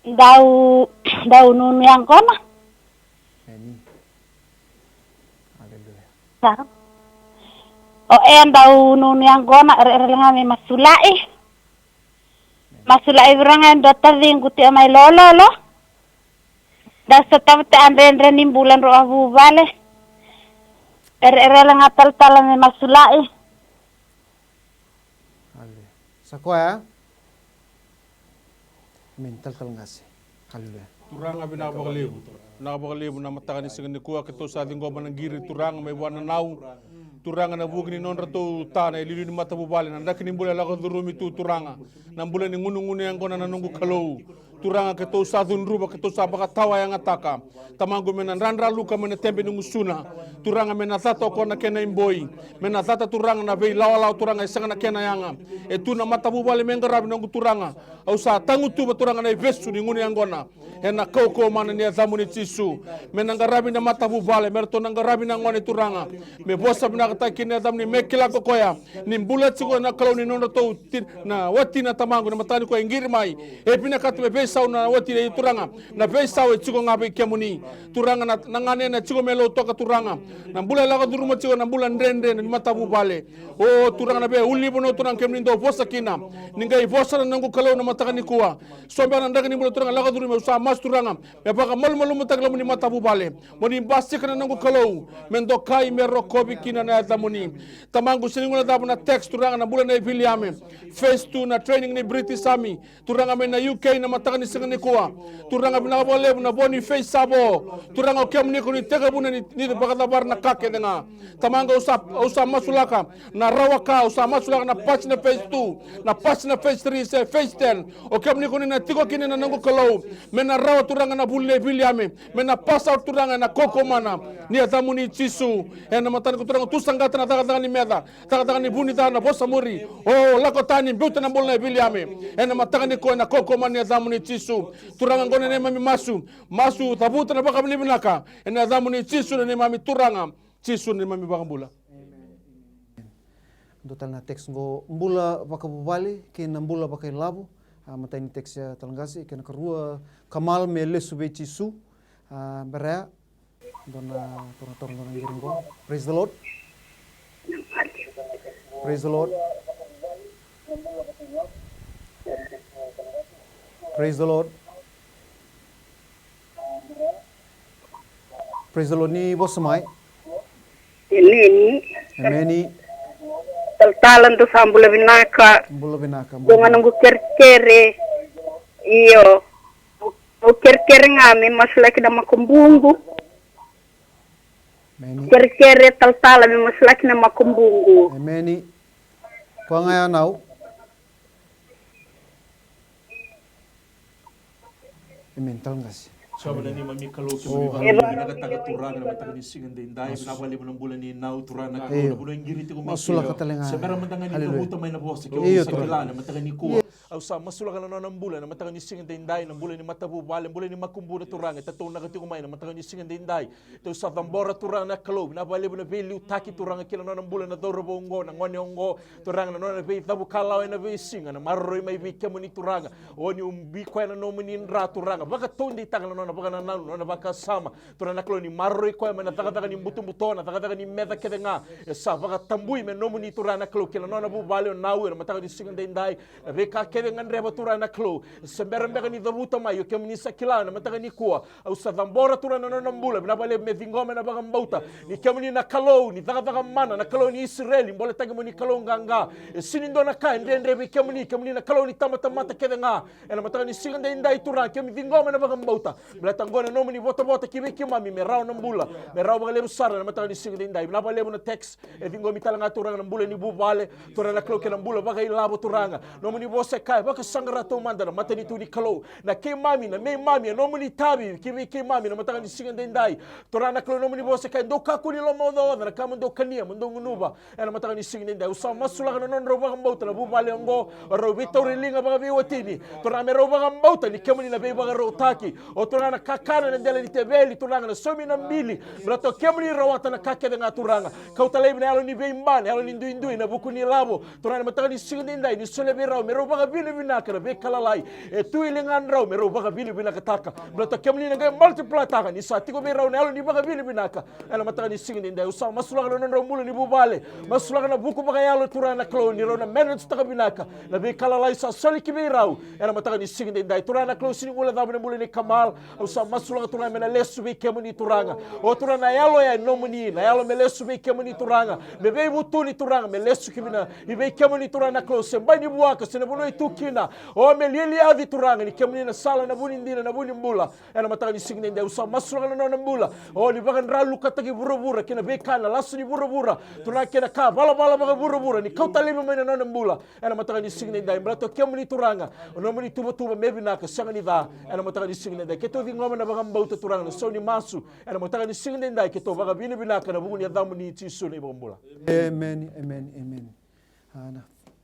Dau, dau nunu yaqona. Amen. Aleluya. Sa. O e dau nunu yaqona, ereere le ga me masulaʻi. Masulaʻi vei ira ga e dua taciqu tiko mai lololo. Dau sotava te a dredre ni bula drau a vuvale. Ereere le ga talatala me masulaʻi. Aleluya. Sa koya. Amen, talatala qase. Aleluya. Turaga, vinaka vakalevu. Vinaka vakalevu na mataka ni siga nikua, keitou sa ciqoma na qiri, Turaga, mai vua na nau. Turaga, na vuki ni nodratou ta na iliuliu ni matavuvale, na draki ni bula e lako curumi tu, Turaga. Na bula ni gunugunu yaqona, na noqu Kalou. Turaga, keitou sa cudruva, keitou sa vakatawayagataka. Tamaqu, me na dradraluka mai na tebe ni gusuna. Turaga, me na cata o koya na kena iboi. Me na cata, Turaga, na veilawalawa, Turaga, e sega na kena yaga. E tu na matavuvale me qaravi, noqu Turaga. Au sa tagutuva, Turaga, na ivesu ni gunu yaqona. Ena kaukauwa mana ni yacamuni, Jisu. Me na qaravi na matavuvale, me ratou na qaravi na gone, Turaga. Me vosa vinakataki kina na yacamuni, me kila ko koya ni bula tiko na Kalou ni nodratou ti-, na watina, Tamaqu, na mataka nikua e qiri mai. E vinakata me veisau na watina, Turaga. Na veisau e tiko ga vei kemuni. Turaga, na, na ganena e tiko me lotoka, Turaga. Na bula e lako curuma tiko na bula dredre ni matavuvale. O Turaga, na veiulunivanua, Turaga, kemuni dau vosa kina. Ni qai vosa na noqu Kalou na mataka nikua. So beka na draki ni bula, Turaga, lako curumi, au sa masu, Turaga. Me vakamalumalumutaki na nomuni matavuvale. Mo ni basika, na noqu Kalou, me dokai, me rokovi kina na yacamuni. Tamaqu, se ni guilecava na text, Turaga, na bula nei Viliame. Phase two na training ni British Army. Turaga, mai na U K na mataka ni siga nikua. Turaga, vinaka vakalevu na vo ni phase sa vo. Turaga, o kemuni ko ni tekivuna ni, ni vakacavara na ka kece ga. Tamaqu, au sa, au sa masulaka na rawa ka, au sa masulaka na pasi na phase two, na pasi na phase three se phase ten. O kemuni ko ni na tiko kina, na noqu Kalou. Me na rawa, Turaga, na vuli nei Viliame. Me na pass out, Turaga, ena kaukauwa mana ni yacamuni, Jisu. Ena mataka nikua, Turaga, tu saqata na cakacaka ni meca, cakacaka ni vu ni ca, na vosa muri. O lako tani, biuta na bula nei Viliame. Ena mataka nikua, ena kaukauwa mana ni yacamuni, Jisu. Turaga, qo na neimami masu. Masu, cavuta na vakavinavinaka. Ena yacamuni, Jisu, na neimami Turaga. Jisu, na neimami iVakabula. Dua tale na text qo, bula vakavuvale kei na bula vakailavo. A, matai ni text ya, talatala qase, kena karua, Kamal me lesu vei Jisu. A, Berea, dua na toroga, toroga qiri qo. Praise the Lord. Praise the Lord. Praise the Lord. Praise the Lord. Ni vosa mai. Emeni. Emeni. Talatala, dou sa bula vinaka. Bula vinaka. Dou ga noqu kerekere. Io. Au kerekere ga me masulaki na makubuqu. Emeni. Kerekere talatala me masulaki na makubuqu. Emeni. Koya ga ya nau. Amen, talatala qase. Sa vaka na neimami Kalou, keimami vakavinavinakataka Turaga na mataka ni siga edaidai, vinaka vakalevu na bula ni nau Turaga na Kalou, na vanua e qiri tiko mai kina. Masulaka tale ga. Se bera mada ga ni cavuta mai na vosa, keimami sa kila na mataka nikua. Au sa masulaka na nona bula na mataka ni siga edaidai, na bula ni matavuvale, bula ni makubuna Turaga, e tataunaka tiko mai na mataka ni siga edaidai. Tou sa cabora Turaga na Kalou, vinaka vakalevu na veiliutaki Turaga ki na nona bula na cauravou oqo, na gone oqo, Turaga na nona veicavukalawa ena veisiga, na maroroi mai vei kemuni Turaga. O ni ubi koya na nomuni dra Turaga, vakataudeitaka na nona vakanananu, na nona vakasama. Turaga na Kalou, ni maroroi koya mai na cakacaka ni butobuto, na cakacaka ni meca kece ga. E sa vakatabui me nomuni Turaga na Kalou ki na nona vuvale o Nau ena mataka ni siga edaidai. Na veika kece e gadreva Turaga na Kalou, se bera beka ni cavuta mai, o kemuni sa kila na mataka nikua. Au sa cabora Turaga na nona bula, vinaka vakalevu me ciqoma ena vakabauta ni kemuni na Kalou ni cakacaka mana, na Kalou ni Isireli, boletaki mo ni Kalou qaqa. E sega ni dua na ka e dredre vei kemuni, kemuni na Kalou ni tabatamata kece ga. Ena mataka ni siga edaidai Turaga, keimami ciqoma ena vakabauta. Baleta oqo na nomuni votavota ki vei keimami me rawa na bula, me rawa vakalevu sara ena mataka ni siga edaidai. Vinaka vakalevu na text e ciqomi tale ga Turaga, na bula ni vuvale Turaga na Kalou kei na bula vakailavo Turaga. Nomuni vosa e E vakasaqara taumada na matanitu ni Kalou. Na keimami, na neimami, e nomuni itavi ki vei keimami na mataka ni siga edaidai. Turaga na Kalou, nomuni vosa e kaya, dou kakua ni lomaocaoca na ka mo dou kania, mo dou gunuva. Ena mataka ni siga edaidai, au sa masulaka na nodrau vakabauta na vuvale oqo, o rau veitauri liga vakaveiwatini. Turaga, me rau vakabauta ni kemuni na veivakarautaki. O Turaga, na kakana na dela ni teveli, Turaga, na saumi na bili. Baleta o kemuni rawata na ka kece ga, Turaga. Kauta laivi na yalo ni veiba, na yalo ni duidui, na vuku ni lavo. Turaga, na mataka ni siga edaidai, ni solia vei rau, me rau vakavinavinaka na veika lalai e tu e ligadrau, me rau vakavinavinakataka. Baleta o kemuni na qai multiplytaka, ni sa tiko vei rau na yalo ni vakavinavinaka. Ena mataka ni siga edaidai, au sa masulaka na nodrau bula ni vuvale. Masulaka na vuku vakayalo, Turaga na Kalou, ni rau na manage-taka vinaka na veika lalai sa soli ki vei rau. Ena mataka ni siga edaidai, Turaga na Kalou, sega ni guilecava na bula nei Kamal. Au sa masulaka, Turaga, me na lesu vei kemuni, Turaga. O Turaga, na yalo ya e nomuni, na yalo me lesu vei kemuni, Turaga. Me veivutuni, Turaga, me lesu ki vina i vei kemuni, Turaga na Kalou, se bai ni vuaka, se na vanua e tu kina. O me lialiaci, Turaga, ni kemuni na sala, na vu ni dina, na vu ni bula. Ena mataka ni siga edaidai, au sa masulaka na nona bula. O ni vakadralukataki vuravura kei na veika na lasu ni vuravura, Turaga, kei na ka valavala vakavuravura, ni kauta laivi mai na nona bula. Ena mataka ni siga edaidai, baleta o kemuni, Turaga, o nomuni tuvatuva me vinaka, sega ni ca. Ena mataka ni siga edaidai, keitou ciqoma na vakabauta, Turaga, na sau ni masu. Ena mataka ni siga edaidai, keitou vakavinavinaka ena vuku ni yacamuni, Jisu na iVakabula. Amen, amen, amen. Uh, na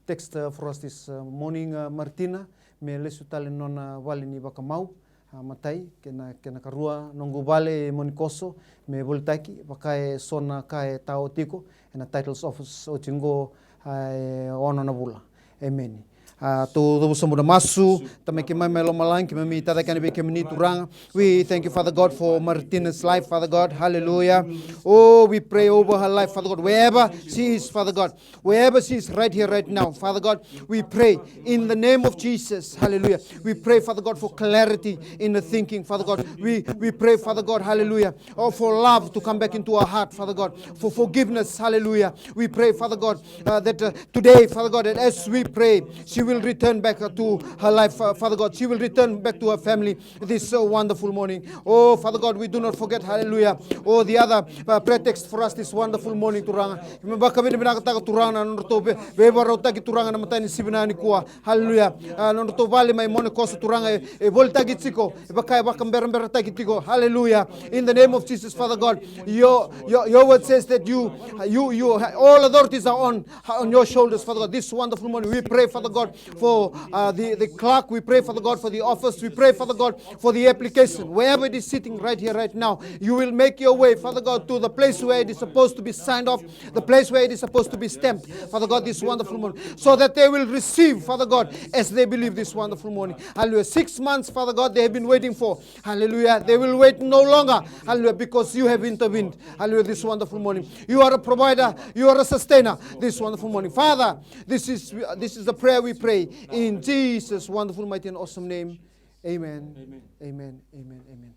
text, uh, for us this, uh, morning, uh, Martina, me lesu tale na nona vale ni vakamau. Uh, matai, kena, kena karua, noqu vale e Monikoso, me volitaki, vaka e so na ka e tao tiko ena title's office oti qo, uh, e ono na vula. Amen. Uh, tou cuva sobu na masu. Tamai keimami mai lomalagi, keimami tacake yani vei kemuni, Turaga. We thank you, Father God, for Martina's life, Father God. Hallelujah. Oh, we pray over her life, Father God. Wherever she is, Father God. Wherever she is right here, right now, Father God, we pray in the name of Jesus. Hallelujah. We pray, Father God, for clarity in the thinking, Father God. We, we pray, Father God, hallelujah. Oh, for love to come back into her heart, Father God. For forgiveness, hallelujah. We pray, Father God, uh, that, uh, today, Father God, that as we pray, she will return back, uh, to her life, uh, Father God. She will return back to her family this, uh, wonderful morning. Oh, Father God, we do not forget, hallelujah. Oh, the other, uh, prayer text for us this wonderful morning, Turaga. Me vakavinavinakataka, Turaga, na nodratou vei-, veivakarautaki, Turaga, na mataka ni siga vinaka nikua. Hallelujah. Uh, nodratou vale mai Monikoso, Turaga, e, e volitaki tiko, e vaka, e vakaberaberataki tiko. Hallelujah. In the name of Jesus, Father God, your, your, your word says that you, you, you, all authorities are on, on your shoulders, Father God. This wonderful morning, we pray, Father God, for, uh, the, the clerk. We pray, Father God, for the office. We pray, Father God, for the application, wherever it is sitting right here, right now. You will make your way, Father God, to the place where it is supposed to be signed off, the place where it is supposed to be stamped, Father God, this wonderful morning, so that they will receive, Father God, as they believe this wonderful morning. Hallelujah. Six months, Father God, they have been waiting for. Hallelujah. They will wait no longer. Hallelujah. Because you have intervened. Hallelujah. This wonderful morning. You are a provider. You are a sustainer. This wonderful morning. Father, this is, this is the prayer we pray in Jesus' wonderful, mighty, and awesome name. Amen. Amen. Amen. Amen. Amen.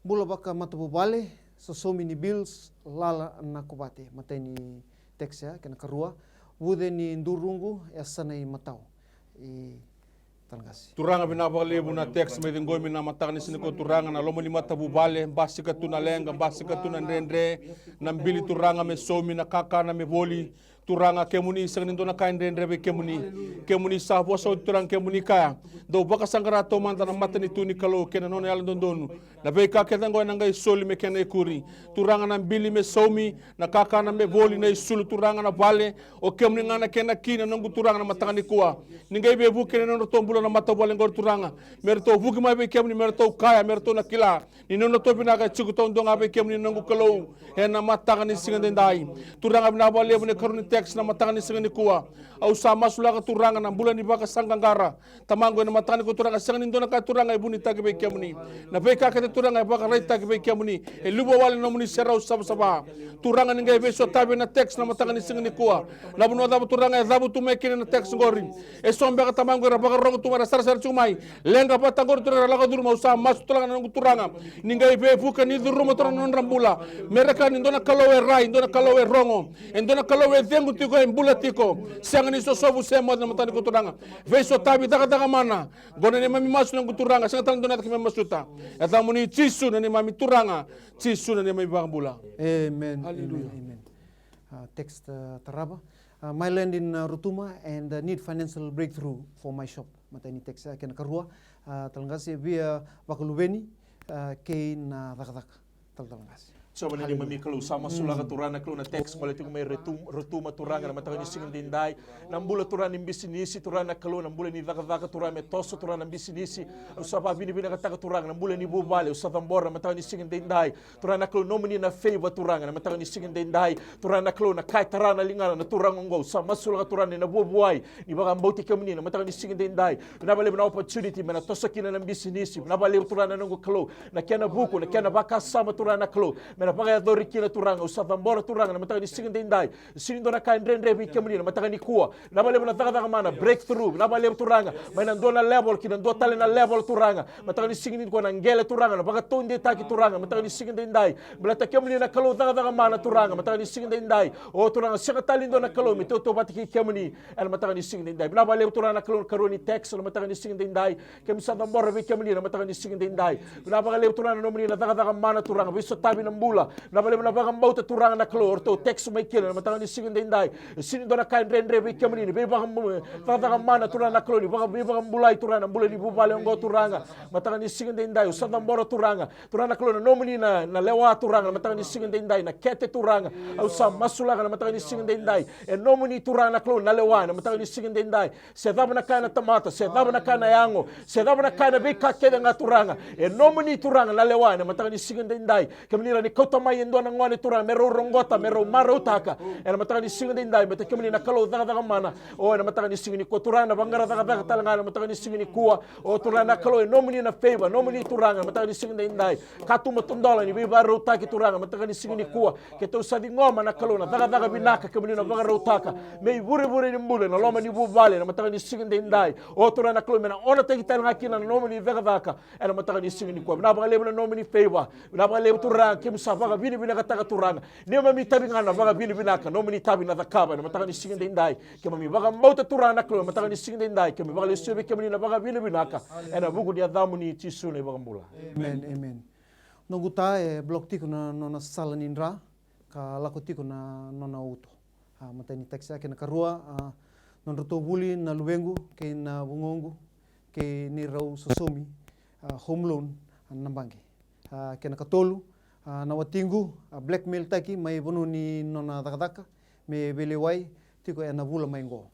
Bula vakamatavuvale, sosomi ni bills, lala na kovate. Matai ni text ya, kena karua. Vuce ni duruqu, e yasana i matau. I Turaga, vinaka vakalevu na text mai ciqomi na mataka ni siga nikua, Turaga, na loma ni matavuvale, basika tu na leqa, basika tu na dredre, na bili, Turaga, me saumi, na kakana me voli. Turaga, kemuni sega ni dua na ka e dredre vei kemuni. Kemuni sa vosa oti, Turaga, kemuni kaya, dou vakasaqara taumada na matanitu ni Kalou kei na nona yalododonu. Na veika kece oqo ena qai soli me kena ikuri. Turaga, na bili me saumi, na kakana me voli, na isulu, Turaga, na vale, o kemuni ga na kena ki, na noqu Turaga, na mataka nikua. Ni qai veivuke na nodratou bula na matavuvale oqori, Turaga. Me ratou vuki mai vei kemuni, me ratou kaya, me ratou na kila ni nodratou vinaka e tiko taudua ga vei kemuni, na noqu Kalou, ena mataka ni siga edaidai. Turaga, vinaka vakalevu na ikarua ni text na mataka ni siga nikua. Au sa masulaka, Turaga, na bula ni vakasaqaqara. Tamaqu, ena mataka nikua, Turaga, sega ni dua na ka, Turaga, e vunitaki vei kemuni. Na veika kece, Turaga, e vakaraitaki vei kemuni. E luva wale na nomuni serau savasava. Turaga, ni qai veisotavi na text na mataka ni siga nikua. Na vanua cava, Turaga, e cavu tu mai kina na text oqori. E so beka, Tamaqu, era vakarogo tu mai, era sarasara tiko mai. Leqa vata oqori, Turaga, era lako curuma. Au sa masu, Turaga, na noqu Turaga, ni qai veivuke, ni curuma, Turaga, na nodra bula. Me ra kila ni dua na Kalou e rai, dua na Kalou e rogo. E dua na Kalou e cegu tiko, e bula tiko. Sega ni sosovu se moce na mataka nikua, Turaga. Veisotavi, cakacaka mana. Qo na neimami masu, noqu Turaga, sega tale dua na yaca keimami masuta. Yacamuni Jisu na neimami Turaga, Jisu na neimami iVakabula. Amen. Hallelujah. Amen. Amen. Uh, text, uh, tarava. Uh, my land in, uh, Rotuma and, uh, need financial breakthrough for my shop. Matai ni text, a, kena karua, a, talatala qase, via vakaluveni, a, kei na cakacaka. Talatala qase. Jiova na neimami Kalou, sa masulaka Turaga na Kalou na text gole tiko mai Rotuma, Rotuma Turaga na mataka ni siga daidai. Na bula Turaga ni bisinisi Turaga na Kalou, na bula ni cakacaka Turaga me toso Turaga na bisinisi. Au sa vakavinavinakataka Turaga na bula ni vuvale, au sa cabora na mataka ni siga daidai. Turaga na Kalou, nomuni na favor Turaga na mataka ni siga daidai. Turaga na Kalou, na ka e tara na ligana na turaga oqo, au sa masulaka Turaga ni na vuavuai ni vakabauti kemuni na mataka ni siga daidai. Vinaka vakalevu na opportunity me na toso kina na bisinisi. Vinaka vakalevu Turaga na noqu Kalou, na kena vuku, na kena vakasama Turaga na Kalou me na vakayacori kina Turaga, au sa cabora Turaga na mataka ni siga daidai. Sini dua na ka e dredre vei kemuni na mataka nikua. Vinaka vakalevu na cakacaka mana, breakthrough. Vinaka vakalevu Turaga, mai na dua na level ki na dua tale na level Turaga. Mataka ni siga nikua na qele Turaga na vakataudeitaki Turaga mataka ni siga daidai. Baleta kemuni na Kalou cakacaka mana Turaga mataka ni siga daidai. O Turaga, sega tale ni dua na Kalou me tautauvata kei kemuni ena mataka ni siga daidai. Vinaka vakalevu Turaga na Kalou na karua ni text na mataka ni siga daidai. Kemi sa cabora vei kemuni na mataka ni siga daidai. Vinaka vakalevu Turaga na nomuni na cakacaka mana Turaga, veisotavi na bula. Vinaka vakalevu na vakabauta Turaga na Kalou, o ratou text mai kina na mataka ni siga daidai. E sini dua na ka e dredre vei kemuni ni veivaka-, cakacaka mana Turaga na Kalou, ni vaka-, veivakabulai Turaga na bula ni vuvale oqo Turaga. Mataka ni siga daidai, au sa cabora Turaga. Turaga na Kalou na nomuni na, na lewa Turaga na mataka ni siga daidai, na kete Turaga. Au sa masulaka na mataka ni siga daidai. E nomuni Turaga na Kalou na lewa na mataka ni siga daidai. Se cava na ka na tamata, se cava na ka na yago, se cava na ka na veika kece ga Turaga, e nomuni Turaga na lewa ena mataka ni siga daidai. Kemuni ra ni kauta mai e dua na gone Turaga me rau roqota, me rau marautaka ena mataka ni siga daidai, baleta kemuni na Kalou cakacaka mana. O ena mataka ni siga nikua Turaga na vaqara cakacaka tale ga ena mataka ni siga nikua. O Turaga na Kalou e nomuni na favor, nomuni Turaga ena mataka ni siga daidai. Katuba todola ni veivakarautaki Turaga mataka ni siga nikua. Keitou sa ciqoma na Kalou na cakacaka vinaka kemuni na vakarautaka me ivurevure ni bula ena loma ni vuvale ena mataka ni siga daidai. O Turaga na Kalou me na onataki tale ga kina na nomuni cakacaka ena mataka ni siga nikua. Vinaka vakalevu na nomuni favor. Vinaka vakalevu Turaga, kemu sa vakavinavinakataka Turaga. Neimami tavi ga na vakavinavinaka, nomuni tavi na cakava ena mataka ni siga daidai. Kemami vakabauta Turaga na Kalou ena mataka ni siga daidai, kemi vakalesuya vei kemuni na vakavinavinaka ena vuku ni yacamuni Jisu na iVakabula. Amen, amen. Noqu ta e block tiko na nona sala ni dra ka lako tiko na nona uto. A, matai ni text kena karua, a, nodratou vuli na luvequ kei na vugoqu kei neirau sosomi, a, home loan, a, na baqe. A, kena katolu, a, na watiqu a blackmail taki mai vanua ni nona cakacaka me veilewai tiko ena vula mai qo.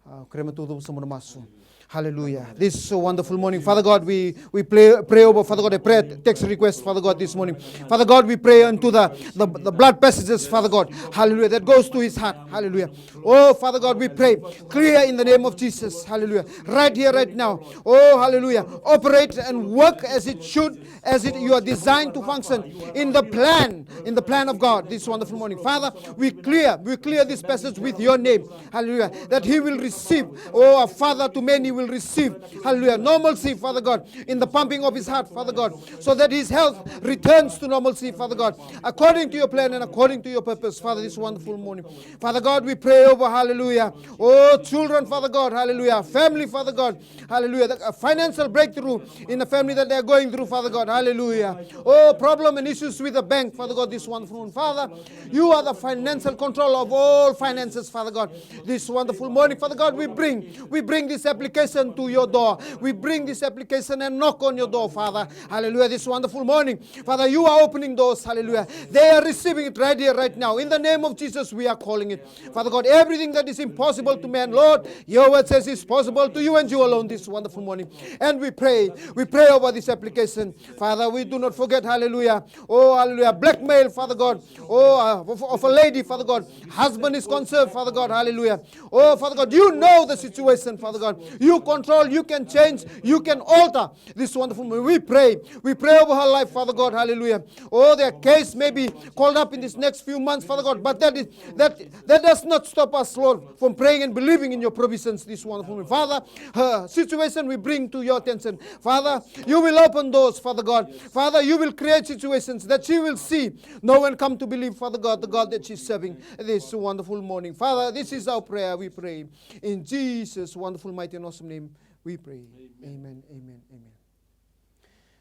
A, kerea me tou cuva sobu na masu. Hallelujah. This is a wonderful morning. Father God, we, we pray, pray over, Father God, a prayer text request, Father God, this morning. Father God, we pray unto the, the, the blood passages, Father God. Hallelujah. That goes to his heart. Hallelujah. Oh, Father God, we pray clear in the name of Jesus. Hallelujah. Right here, right now. Oh, hallelujah. Operate and work as it should, as it, you are designed to function in the plan, in the plan of God this wonderful morning. Father, we clear, we clear this passage with your name. Hallelujah. That he will receive. Oh, a father to many will receive. Hallelujah. Normalcy, Father God, in the pumping of his heart, Father God, so that his health returns to normalcy, Father God, according to your plan and according to your purpose, Father, this wonderful morning. Father God, we pray over, hallelujah, oh, children, Father God, hallelujah, family, Father God, hallelujah, the, a financial breakthrough in the family that they are going through, Father God, hallelujah. Oh, problem and issues with the bank, Father God, this wonderful morning. Father, you are the financial control of all finances, Father God. This wonderful morning, Father God, we bring, we bring this application to your door. We bring this application and knock on your door, Father. Hallelujah. This wonderful morning, Father, you are opening doors. Hallelujah. They are receiving it right here, right now. In the name of Jesus, we are calling it. Father God, everything that is impossible to man, Lord, your word says is possible to you and you alone this wonderful morning. And we pray, we pray over this application. Father, we do not forget, hallelujah. Oh, hallelujah. Blackmail, Father God. Oh, uh, of, of a lady, Father God. Husband is concerned, Father God. Hallelujah. Oh, Father God, you know the situation, Father God. You control, you can change, you can alter. This wonderful morning, we pray. We pray over her life, Father God. Hallelujah. Oh, their case may be called up in these next few months, Father God, but that is, that, that does not stop us, Lord, from praying and believing in your provisions this wonderful morning. Father, her situation we bring to your attention. Father, you will open doors, Father God. Father, you will create situations that she will see no one come to believe, Father God, the God that she's serving this wonderful morning. Father, this is our prayer, we pray. In Jesus' wonderful, mighty, and awesome name, we pray. Amen, amen, amen.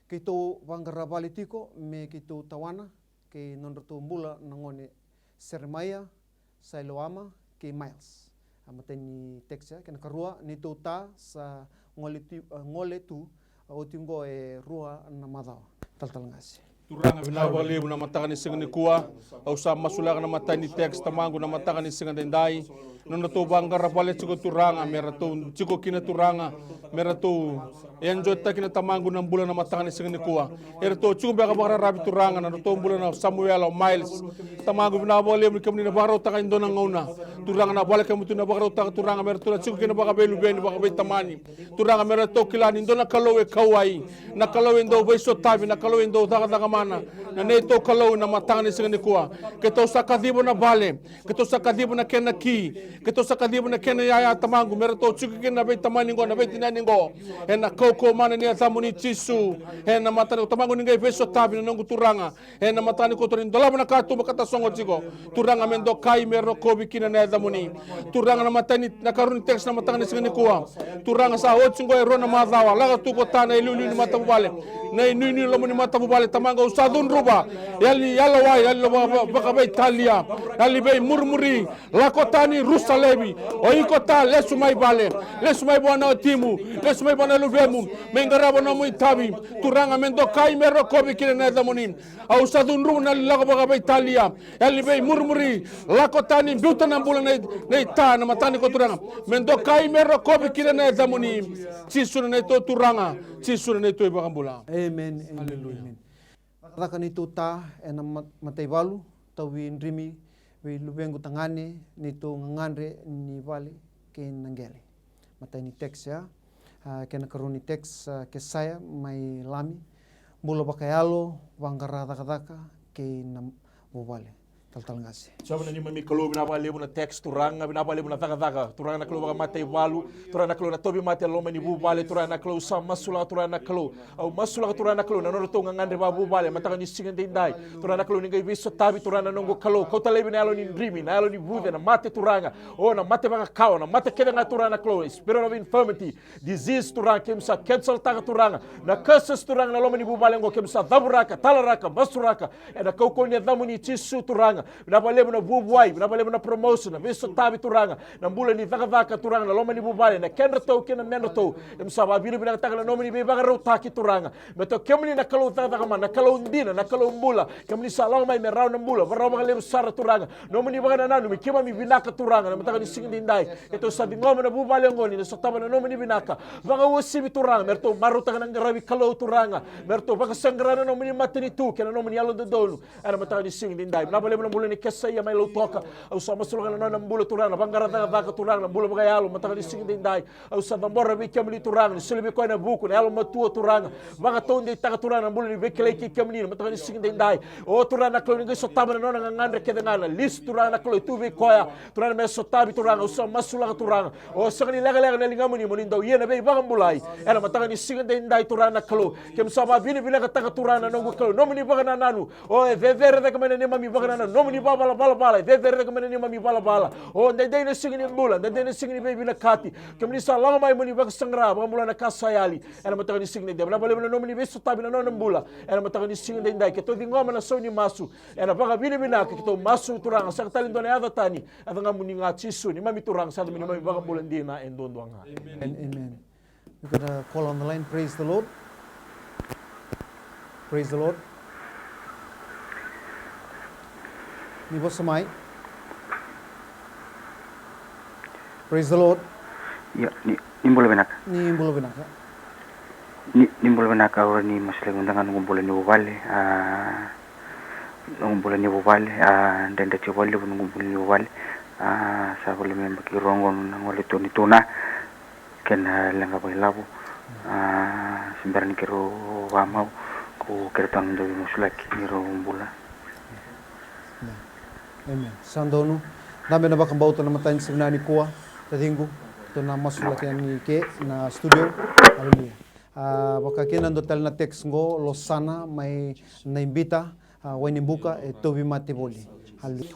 Keitou vaqara vale tiko me keitou tawana kei nodratou bula na gone Seremaia, Sailoama kei Miles. A, matai ni text ya, kena karua, neitou ta sa gole tu, a, gole tu, a, oti oqo e rua na macawa. Talatala Qase. Turaga, vinaka vakalevu na mataka ni siga nikua. Au sa masulaka na matai ni text, Tamaqu, na mataka ni siga daidai. Na nodratou vaqara vale tiko, Turaga, me ratou tiko kina, Turaga, me ratou enjoy-taki na, Tamaqu, na bula na mataka ni siga nikua. E ratou tiko beka vakararavi, Turaga, na nodratou bula na Samuela, o Miles. Tamaqu, vinaka vakalevu ni kemuni na vakarautaka e dua na gauna, Turaga, na vale kemuni tu na vakarautaka, Turaga, me ratou na tiko kina vakaveiluveni, vakaveitamani. Turaga, me ratou kila ni dua na Kalou e kauwai, na Kalou e dau veisotavi, na Kalou e dau cakacaka mana. Na neitou Kalou, na mataka ni siga nikua, keitou sa kaciva na vale, keitou sa kaciva na kena ki, keitou sa kaciva na kena iyaya, Tamaqu, me ratou tiko kina na veitamani qo, na veitinani qo. Ena kaukauwa mana ni yacamuni, Jisu. Ena mataka, Tamaqu, ni qai veisotavi na noqu Turaga. Ena mataka nikua, Turaga, ni dolava na katuba ka tasogo tiko, Turaga, me dokai, me rokovi kina na yacamuni. Turaga, na matai ni, na ikarua ni text na mataka ni siga nikua, Turaga, sa oti oqo e rua na macawa, lako tu ko ta na iliuliu ni matavuvale, na inuinui loma ni matavuvale. Tamaqu, au sa cudruva, yali ni yalowai, yali ni vaka-, vaka-, vakaveitalia, yali ni veimurimuri. Lako tani, rusa laivi. O iko ta, lesu mai vale, lesu mai vua na watimu, lesu mai vua na luvemu, me qarava nomu itavi, Turaga, me dokai, me rokovi kina na yacamuni. Au sa cudruva na lako vakaveitalia, yali ni veimurimuri. Lako tani, biuta na bula na i-, na ita, na mataka nikua, Turaga, me dokai, me rokovi kina na yacamuni. Jisu na neitou Turaga, Jisu na neitou iVakabula. Amen, amen, aleluya. Amen. Cakacaka neitou ta ena ma-, mataivalu, tauvi drimi vei luvequ tagane, neitou gagadre ni vale kei na qele. Matai ni text ya. A, kena ikarua ni text, a, Kesaya mai Lami. Bula vakayalo, vaqara cakacaka kei na vuvale. Talatala Qase. Jiova na neimami Kalou, vinaka vakalevu na text, Turaga, vinaka vakalevu na cakacaka, Turaga na Kalou vakamataivalu, Turaga na Kalou na tauvimate e loma ni vuvale, Turaga na Kalou, sa masulaka, Turaga na Kalou. Au masulaka, Turaga na Kalou, na nodratou gagadre vakavuvale mataka ni siga daidai. Turaga na Kalou, ni qai veisotavi, Turaga na noqu Kalou. Kauta laivi na yalo ni drimi, na yalo ni vuce, na mate, Turaga. O, na mate vakakawa, na mate kece ga, Turaga na Kalou, spirit of infirmity, disease, Turaga, keimami sa cancel-taka, Turaga. Na curses, Turaga, na loma ni vuvale oqo, keimami sa cavuraka, talaraka, masuraka ena kaukauwa ni yacamuni, Jisu, Turaga. Vinaka vakalevu na vuavuai, vinaka vakalevu na promotion, na veisotavi, Turaga, na bula ni cakacaka, Turaga, na loma ni vuvale, na kedratou kei na medratou. Keimami sa vakavinavinakataka na nomuni veivakarautaki, Turaga. Me tou kemuni na Kalou cakacaka mana, na Kalou dina, na Kalou bula. Kemuni sa lako mai me rawa na bula, rawa vakalevu sara, Turaga. Nomuni vakanananu me keimami vinaka, Turaga, na mataka ni siga daidai. Keitou sa ciqoma na vuvale oqo ni na sotava na nomuni vinaka. Vakauasivi, Turaga, me ratou marautaka na qaravi Kalou, Turaga. Me ratou vakasaqara na nomuni matanitu kei na nomuni yalododonu. Ena mataka ni siga daidai, vinaka vakalevu na bula ni Kesaia mai Lautoka. Au sa masulaka na nona bula, Turaga, na vaqara cakacaka, Turaga, na bula vakayalo mataka ni siga daidai. Au sa cabora vei kemuni, Turaga, ni soli vei koya na vuku, na yalomatua, Turaga. Vakataudeitaka, Turaga, na bula ni veikilai kei kemuni na mataka ni siga daidai. O, Turaga na Kalou, ni qai sotava na nona gagadre kece ga, na list, Turaga na Kalou, e tu vei koya, Turaga, me sotavi, Turaga. Au sa masulaka, Turaga, o, sega ni lekaleka na ligamuni mo ni dau ia na veivakabulai ena mataka ni siga daidai, Turaga na Kalou. Keimami sa vakavinavinakataka, Turaga na noqu Kalou, nomuni vakanananu. O, e cecere cake mai na neimami vakanananu, nomuni vakavala-, valavala, e cecere cake mai na neimami valavala. O, daidai na siga ni bula, daidai na siga ni veivinakati. Kemuni sa lako mai mo ni vakasaqara, vakabula na ka sa yali. Ena mataka ni siga daidai, vinaka vakalevu na nomuni veisotavi na nona bula ena mataka ni siga daidai. Keitou ciqoma na sau ni masu ena vakavinavinaka, keitou masu, Turaga, saka tale dua na yaca tani, yaca ga muni ga, Jisu, neimami Turaga, sa neimami Vakabula dina e duadua ga. Amen. Amen. We got a call on the line. Praise the Lord. Praise the Lord. Ni vosa mai. Praise the Lord. Io, ni, ni bula vinaka. Ni bula vinaka. Ni, ni bula vinaka, au ni masulaki mada ga noqu bula ni vuvale, a, noqu bula ni vuvale, a, dredre tiko vakalevu noqu bula ni vuvale, a, sa vale me yabaki rua oqo na gole tu ni tuna. Kena leqa vakailavo, a, se bera ni keirau vakamau, ko keirau tale mada veimasulaki ni rau bula. Amen. Amen. Sa donu. Dabe na vakabauta na mataka ni siga nikua, taciqu, tou na masulaki yani ke na studio. Aleluya. A, vaka kina dua tale na text qo, Losana mai Naibita, a, Wainibuka, e tauvimate voli.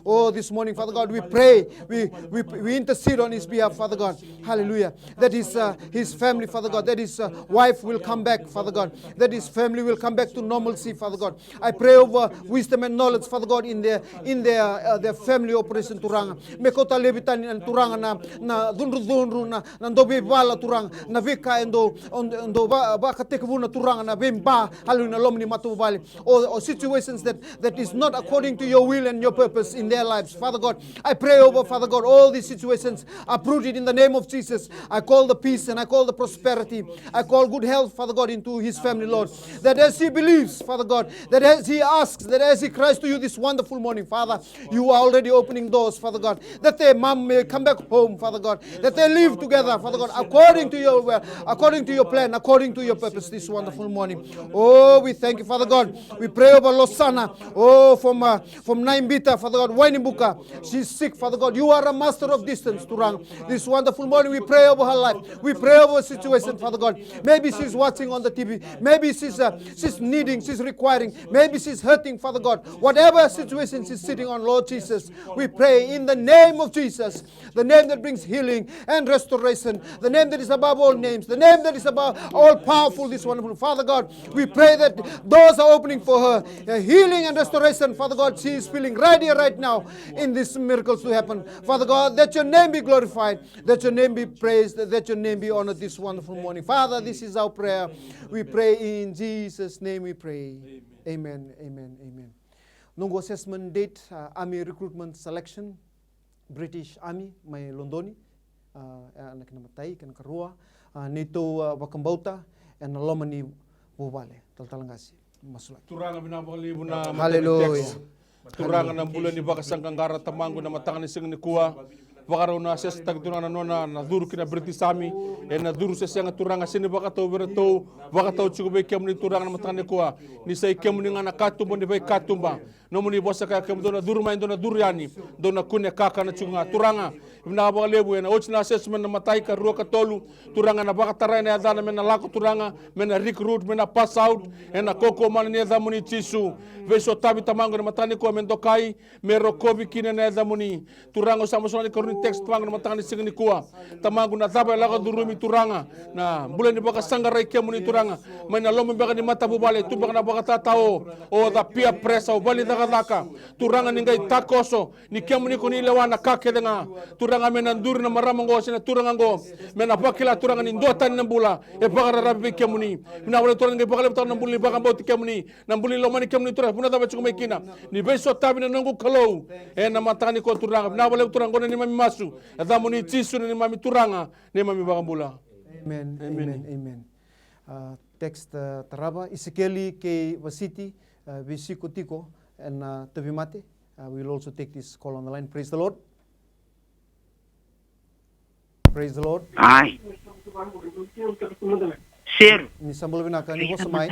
Oh, this morning, Father God, we pray, we, we, we intercede on his behalf, Father God. Hallelujah. That his, uh, his family, Father God, that his uh, wife will come back, Father God. That his family will come back to normalcy, Father God. I pray over wisdom and knowledge, Father God, in their in their uh, their family operation, Turaga. Me kauta laivi tani na Turaga na na cudrucudru, na na dau veivala, Turaga, na veika e dau e dau vakatekivuna, Turaga, na veiba, hallelujah, na loma ni matavuvale, or, or situations that that is not according to your will and your purpose in their lives. Father God, I pray over, Father God, all these situations uprooted in the name of Jesus. I call the peace and I call the prosperity. I call good health, Father God, into his family, Lord. That as he believes, Father God, that as he asks, that as he cries to you this wonderful morning, Father, you are already opening doors, Father God, that their mom may come back home, Father God, that they live together, Father God, according to your will, according to your plan, according to your purpose this wonderful morning. Oh, we thank you, Father God. We pray over Losana, oh, from uh, from Naimbita, Father God, Wainibuka. She's sick, Father God. You are a master of distance, Turaga. This wonderful morning, we pray over her life. We pray over her situation, Father God. Maybe she's watching on the T V. Maybe she's, uh, she's needing, she's requiring. Maybe she's hurting, Father God. Whatever situation she's sitting on, Lord Jesus, we pray in the name of Jesus, the name that brings healing and restoration, the name that is above all names, the name that is above all powerful, this wonderful. Father God, we pray that doors are opening for her, uh, healing and restoration. Father God, she is feeling right here, right now, in these miracles to happen. Father God, that your name be glorified, that your name be praised, that your name be honored this wonderful morning. Father, this is our prayer. We pray in Jesus' name we pray. Amen, amen, amen. Noqu assessment date, uh, army recruitment selection, British Army mai Lodoni, ena kena imatai, kena ikarua, a, neitou, a, vakabauta ena loma ni vuvale. Talatala qase, masulaki. Turaga, vinaka vakalevu na mataka ni text. Hallelujah. Turaga, na bula ni vakasaqaqara, Tamaqu, na mataka ni siga nikua. Vakarau na assess taki, Turaga, na nona na curu ki na British Army. Ena curu se sega, Turaga, sega ni vakatau vei iratou, vakatau tiko vei kemuni, Turaga, na mataka nikua. Ni sa i kemuni ga na katuba ni veikatuba. Nomuni vosa kaya, kemudou na curu mai, dou na curu yani, dou na kune kakana tiko ga. Turaga, vinaka vakalevu ena oti na assessment na imatai, ikarua, ikatolu. Turaga, ena vakatarai na yacana me na lako, Turaga, me na recruit, me na pass out ena kaukauwa mana ni yacamuni, Jisu. Veisotavi, Tamaqu, ena mataka nikua me dokai, me rokovi kina na yacamuni. Turaga, au sa masulaka na ikarua ni text, Tamaqu, na mataka ni siga nikua. Tamaqu, na cava e lako curumi, Turaga? Na bula ni vakasaqarai kemuni, Turaga, mai na loma beka ni matavuvale, tu beka na vakatatao, o the peer pressure, o vale ni cakacaka. Turaga, ni qai takoso, ni kemuni ko ni lewa na ka kece ga. Turaga, me na duri na marama oqo se na turaga oqo, me na vakila, Turaga, ni duatani na bula e vakararavi vei kemuni. Vinaka vakalevu, Turaga, ni qai vakalevutaka na bula ni vakabauti kemuni, na bula ni lomani kemuni, Turaga, vanua cava e tiko mai kina. Ni veisotavi, na noqu Kalou, ena mataka nikua, Turaga. Vinaka vakalevu, Turaga, oqo na neimami masu, yacamuni Jisu, na neimami Turaga, neimami Vakabula. Amen, amen, amen. A, text, a, tarava, Isikeli kei Vasiti, a, veisiko tiko ena, a, tauvimate. A, we will also take this call on the line. Praise the Lord. Praise the Lord. Ai. Seru. Ni sa bula vinaka, ni vosa mai.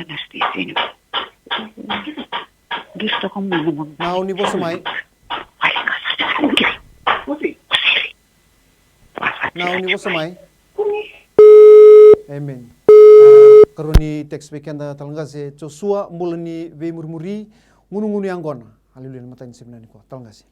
Na, ni vosa mai. Na, ni vosa mai. Amen. A, karua ni text vei keda, talatala qase, Josua, bula ni veimurimuri, gunugunu yaqona. Hallelujah, na mataka ni siga nikua, talatala qase.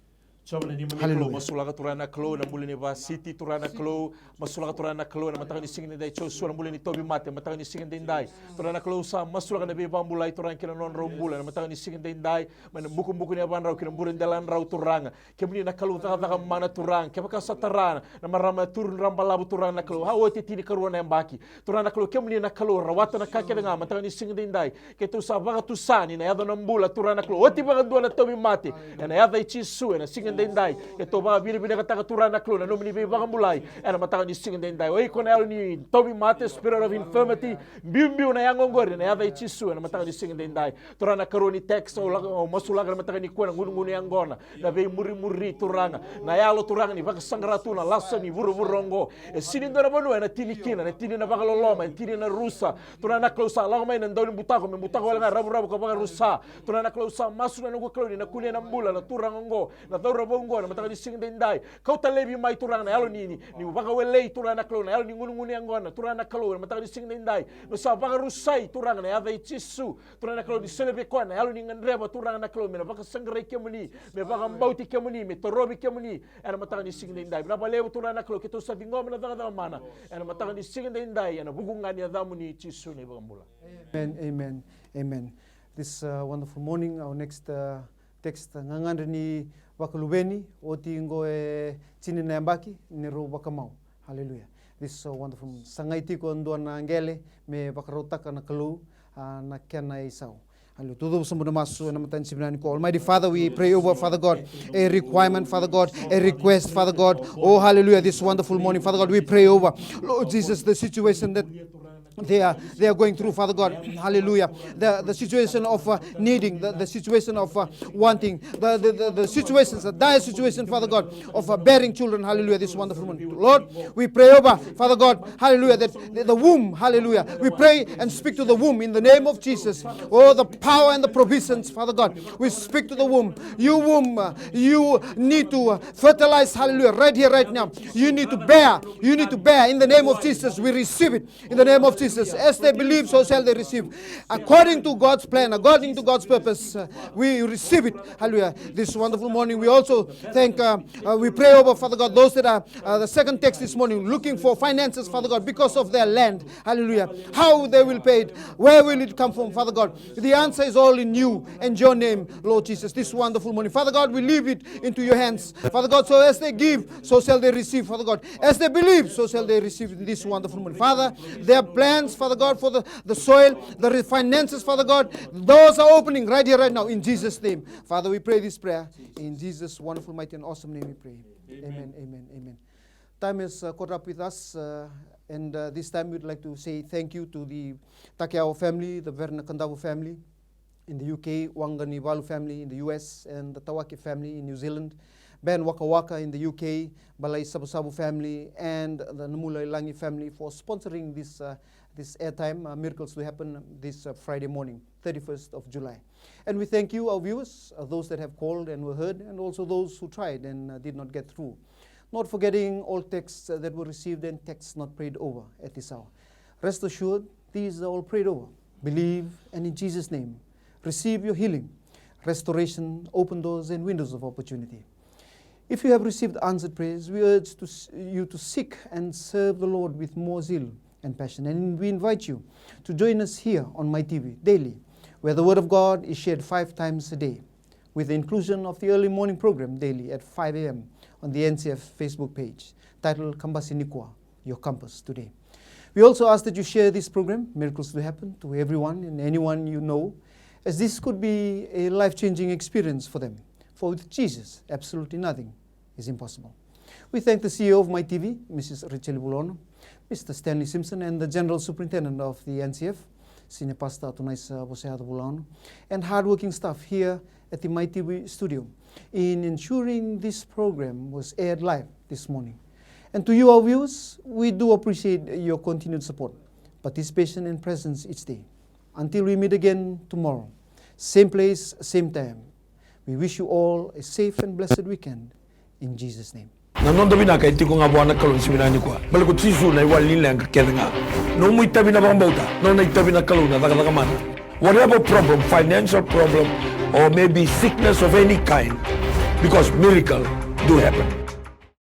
Jiova, na neimami Kalou, masulaka, Turaga na Kalou, na bula ni Vasiti, Turaga na Kalou, masulaka, Turaga na Kalou, na mataka ni siga edaidai. Josua, na bula ni tauvimate, mataka ni siga edaidai. Turaga na Kalou, sa masulaka na veivakabulai, Turaga, kei na nodrau bula, na mataka ni siga edaidai. Mai na bukubuku ni yavadrau kei na bure deladrau, Turaga. Kemuni na Kalou cakacaka mana, Turaga. Kevaka sa tara na marama e turu dra balavu, Turaga na Kalou, a oti e tinikarua na yabaki. Turaga na Kalou, kemuni na Kalou rawata na ka kece ga, mataka ni siga edaidai. Keitou sa vakatusa ni na yaco na bula, Turaga na Kalou, oti vakadua na tauvimate. Ena yaca i Jisu, ena siga edaidai, keitou vakavinavinakataka, Turaga na Kalou, na nomuni veivakabulai ena mataka ni siga edaidai. O iko na yalo ni tauvimate, spirit of infirmity, biubiu na yago oqori ena yaca i Jisu ena mataka ni siga edaidai. Turaga na karua ni text, au lako, au masulaka na mataka nikua, na gunugunu yaqona, na veimurimuri, Turaga. Na yalo, Turaga, ni vakasaqara tu na lasa ni vuravura oqo. E sega ni dua na vanua ena tini kina, ena tini na vakaloloma, ena tini na rusa. Turaga na Kalou, sa lako mai na daunibutako me butako wale ga e ravuravu ka vakarusa. Turaga na Kalou, sa masu na noqu Kalou ni na kunea na bula na turaga oqo, na cauravou Vou oqo ena mataka ni siga daidai. Kauta laivi mai, Turaga, na yalo ni, ni, ni vakawelei, Turaga na Kalou, na yalo ni gunugunu yaqona, Turaga na Kalou, ena mataka ni siga daidai. Meu sa vakarusai, Turaga, na yaca i Jisu, Turaga na Kalou, ni solia vei koya na yalo ni gadreva, Turaga na Kalou, me na vakasaqarai kemuni, me vakabauti kemuni, me torovi kemuni ena mataka ni siga daidai. Vinaka vakalevu, Turaga na Kalou, keitou sa ciqoma na cakacaka mana ena mataka ni siga daidai, ena vuku ga ni yacamuni, Jisu na iVakabula. Amen, amen, amen. This uh, wonderful morning, our next uh, text, uh, gagadre ni vakaluveni, oti qo e tini na yabaki ni rau vakamau. Hallelujah. This is so wonderful. Sagai tiko e dua na qele me vakarautaka na Kalou, uh, na kena isau. Hallelujah. Tucake sobu na masu ena mataka ni siga vinaka nikua. Almighty Father, we pray over, Father God, a requirement, Father God, a request, Father God. Oh, hallelujah, this wonderful morning, Father God, we pray over. Lord Jesus, the situation that they are, they are going through, Father God. Hallelujah. The, the situation of uh, needing, the, the situation of uh, wanting, the, the, the, the situations, the dire situation, Father God, of uh, bearing children. Hallelujah. This wonderful morning. Lord, we pray over, Father God, hallelujah, that the, the womb, hallelujah. We pray and speak to the womb in the name of Jesus. Oh, the power and the provisions, Father God. We speak to the womb. You womb, uh, you need to uh, fertilize, hallelujah, right here, right now. You need to bear. You need to bear in the name of Jesus. We receive it. In the name of Jesus, as they believe, so shall they receive. According to God's plan, according to God's purpose, uh, we receive it. Hallelujah. This wonderful morning, we also thank, uh, uh, we pray over, Father God, those that are, uh, the second text this morning, looking for finances, Father God, because of their land. Hallelujah. How they will pay it, where will it come from, Father God? The answer is all in you and your name, Lord Jesus, this wonderful morning. Father God, we leave it into your hands. Father God, so as they give, so shall they receive, Father God. As they believe, so shall they receive in this wonderful morning. Father, there are plans, Father God, for the, the soil, the re- finances, Father God. Doors are opening right here, right now, in Jesus' name. Father, we pray this prayer in Jesus' wonderful, mighty, and awesome name we pray. Amen, amen, amen. Time has uh, caught up with us, uh, and uh, this time we'd like to say thank you to the Takeao family, the Verna Kandavu family in the U K, Waqanivalu family in the U S, and the Tawake family in New Zealand, Ben Waka Waka in the U K, Balai Savusavu family, and the Namulailangi family for sponsoring this, uh, this airtime, uh, Miracles to Happen, this uh, Friday morning, thirty-first of July. And we thank you, our viewers, uh, those that have called and were heard, and also those who tried and uh, did not get through. Not forgetting all texts uh, that were received and texts not prayed over at this hour. Rest assured, these are all prayed over. Believe, and in Jesus' name, receive your healing, restoration, open doors, and windows of opportunity. If you have received answered prayers, we urge to s- you to seek and serve the Lord with more zeal and passion. And we invite you to join us here on My T V daily, where the Word of God is shared five times a day, with the inclusion of the early morning program daily at five a.m. on the N C F Facebook page, titled Kambasi Nikua, Your Compass Today. We also ask that you share this program, Miracles to Happen, to everyone and anyone you know, as this could be a life-changing experience for them. For with Jesus, absolutely nothing is impossible. We thank the C E O of My T V, Missus Rachel Vulaono, Mister Stanley Simpson, and the General Superintendent of the N C F, Senior Pastor Atunaisa Vosayaco Vulaono, and hardworking staff here at the My T V studio in ensuring this program was aired live this morning. And to you, our viewers, we do appreciate your continued support, participation, and presence each day. Until we meet again tomorrow, same place, same time, we wish you all a safe and blessed weekend in Jesus' name. Na noda vinaka e tiko ga vua na Kalou ni siga vinaka nikua. Baleta ko Jisu na iwali ni leqa kece ga. Nomu itavi na vakabauta, nona itavi na Kalou na cakacaka mana. Whatever problem, financial problem, or maybe sickness of any kind, because miracle do happen.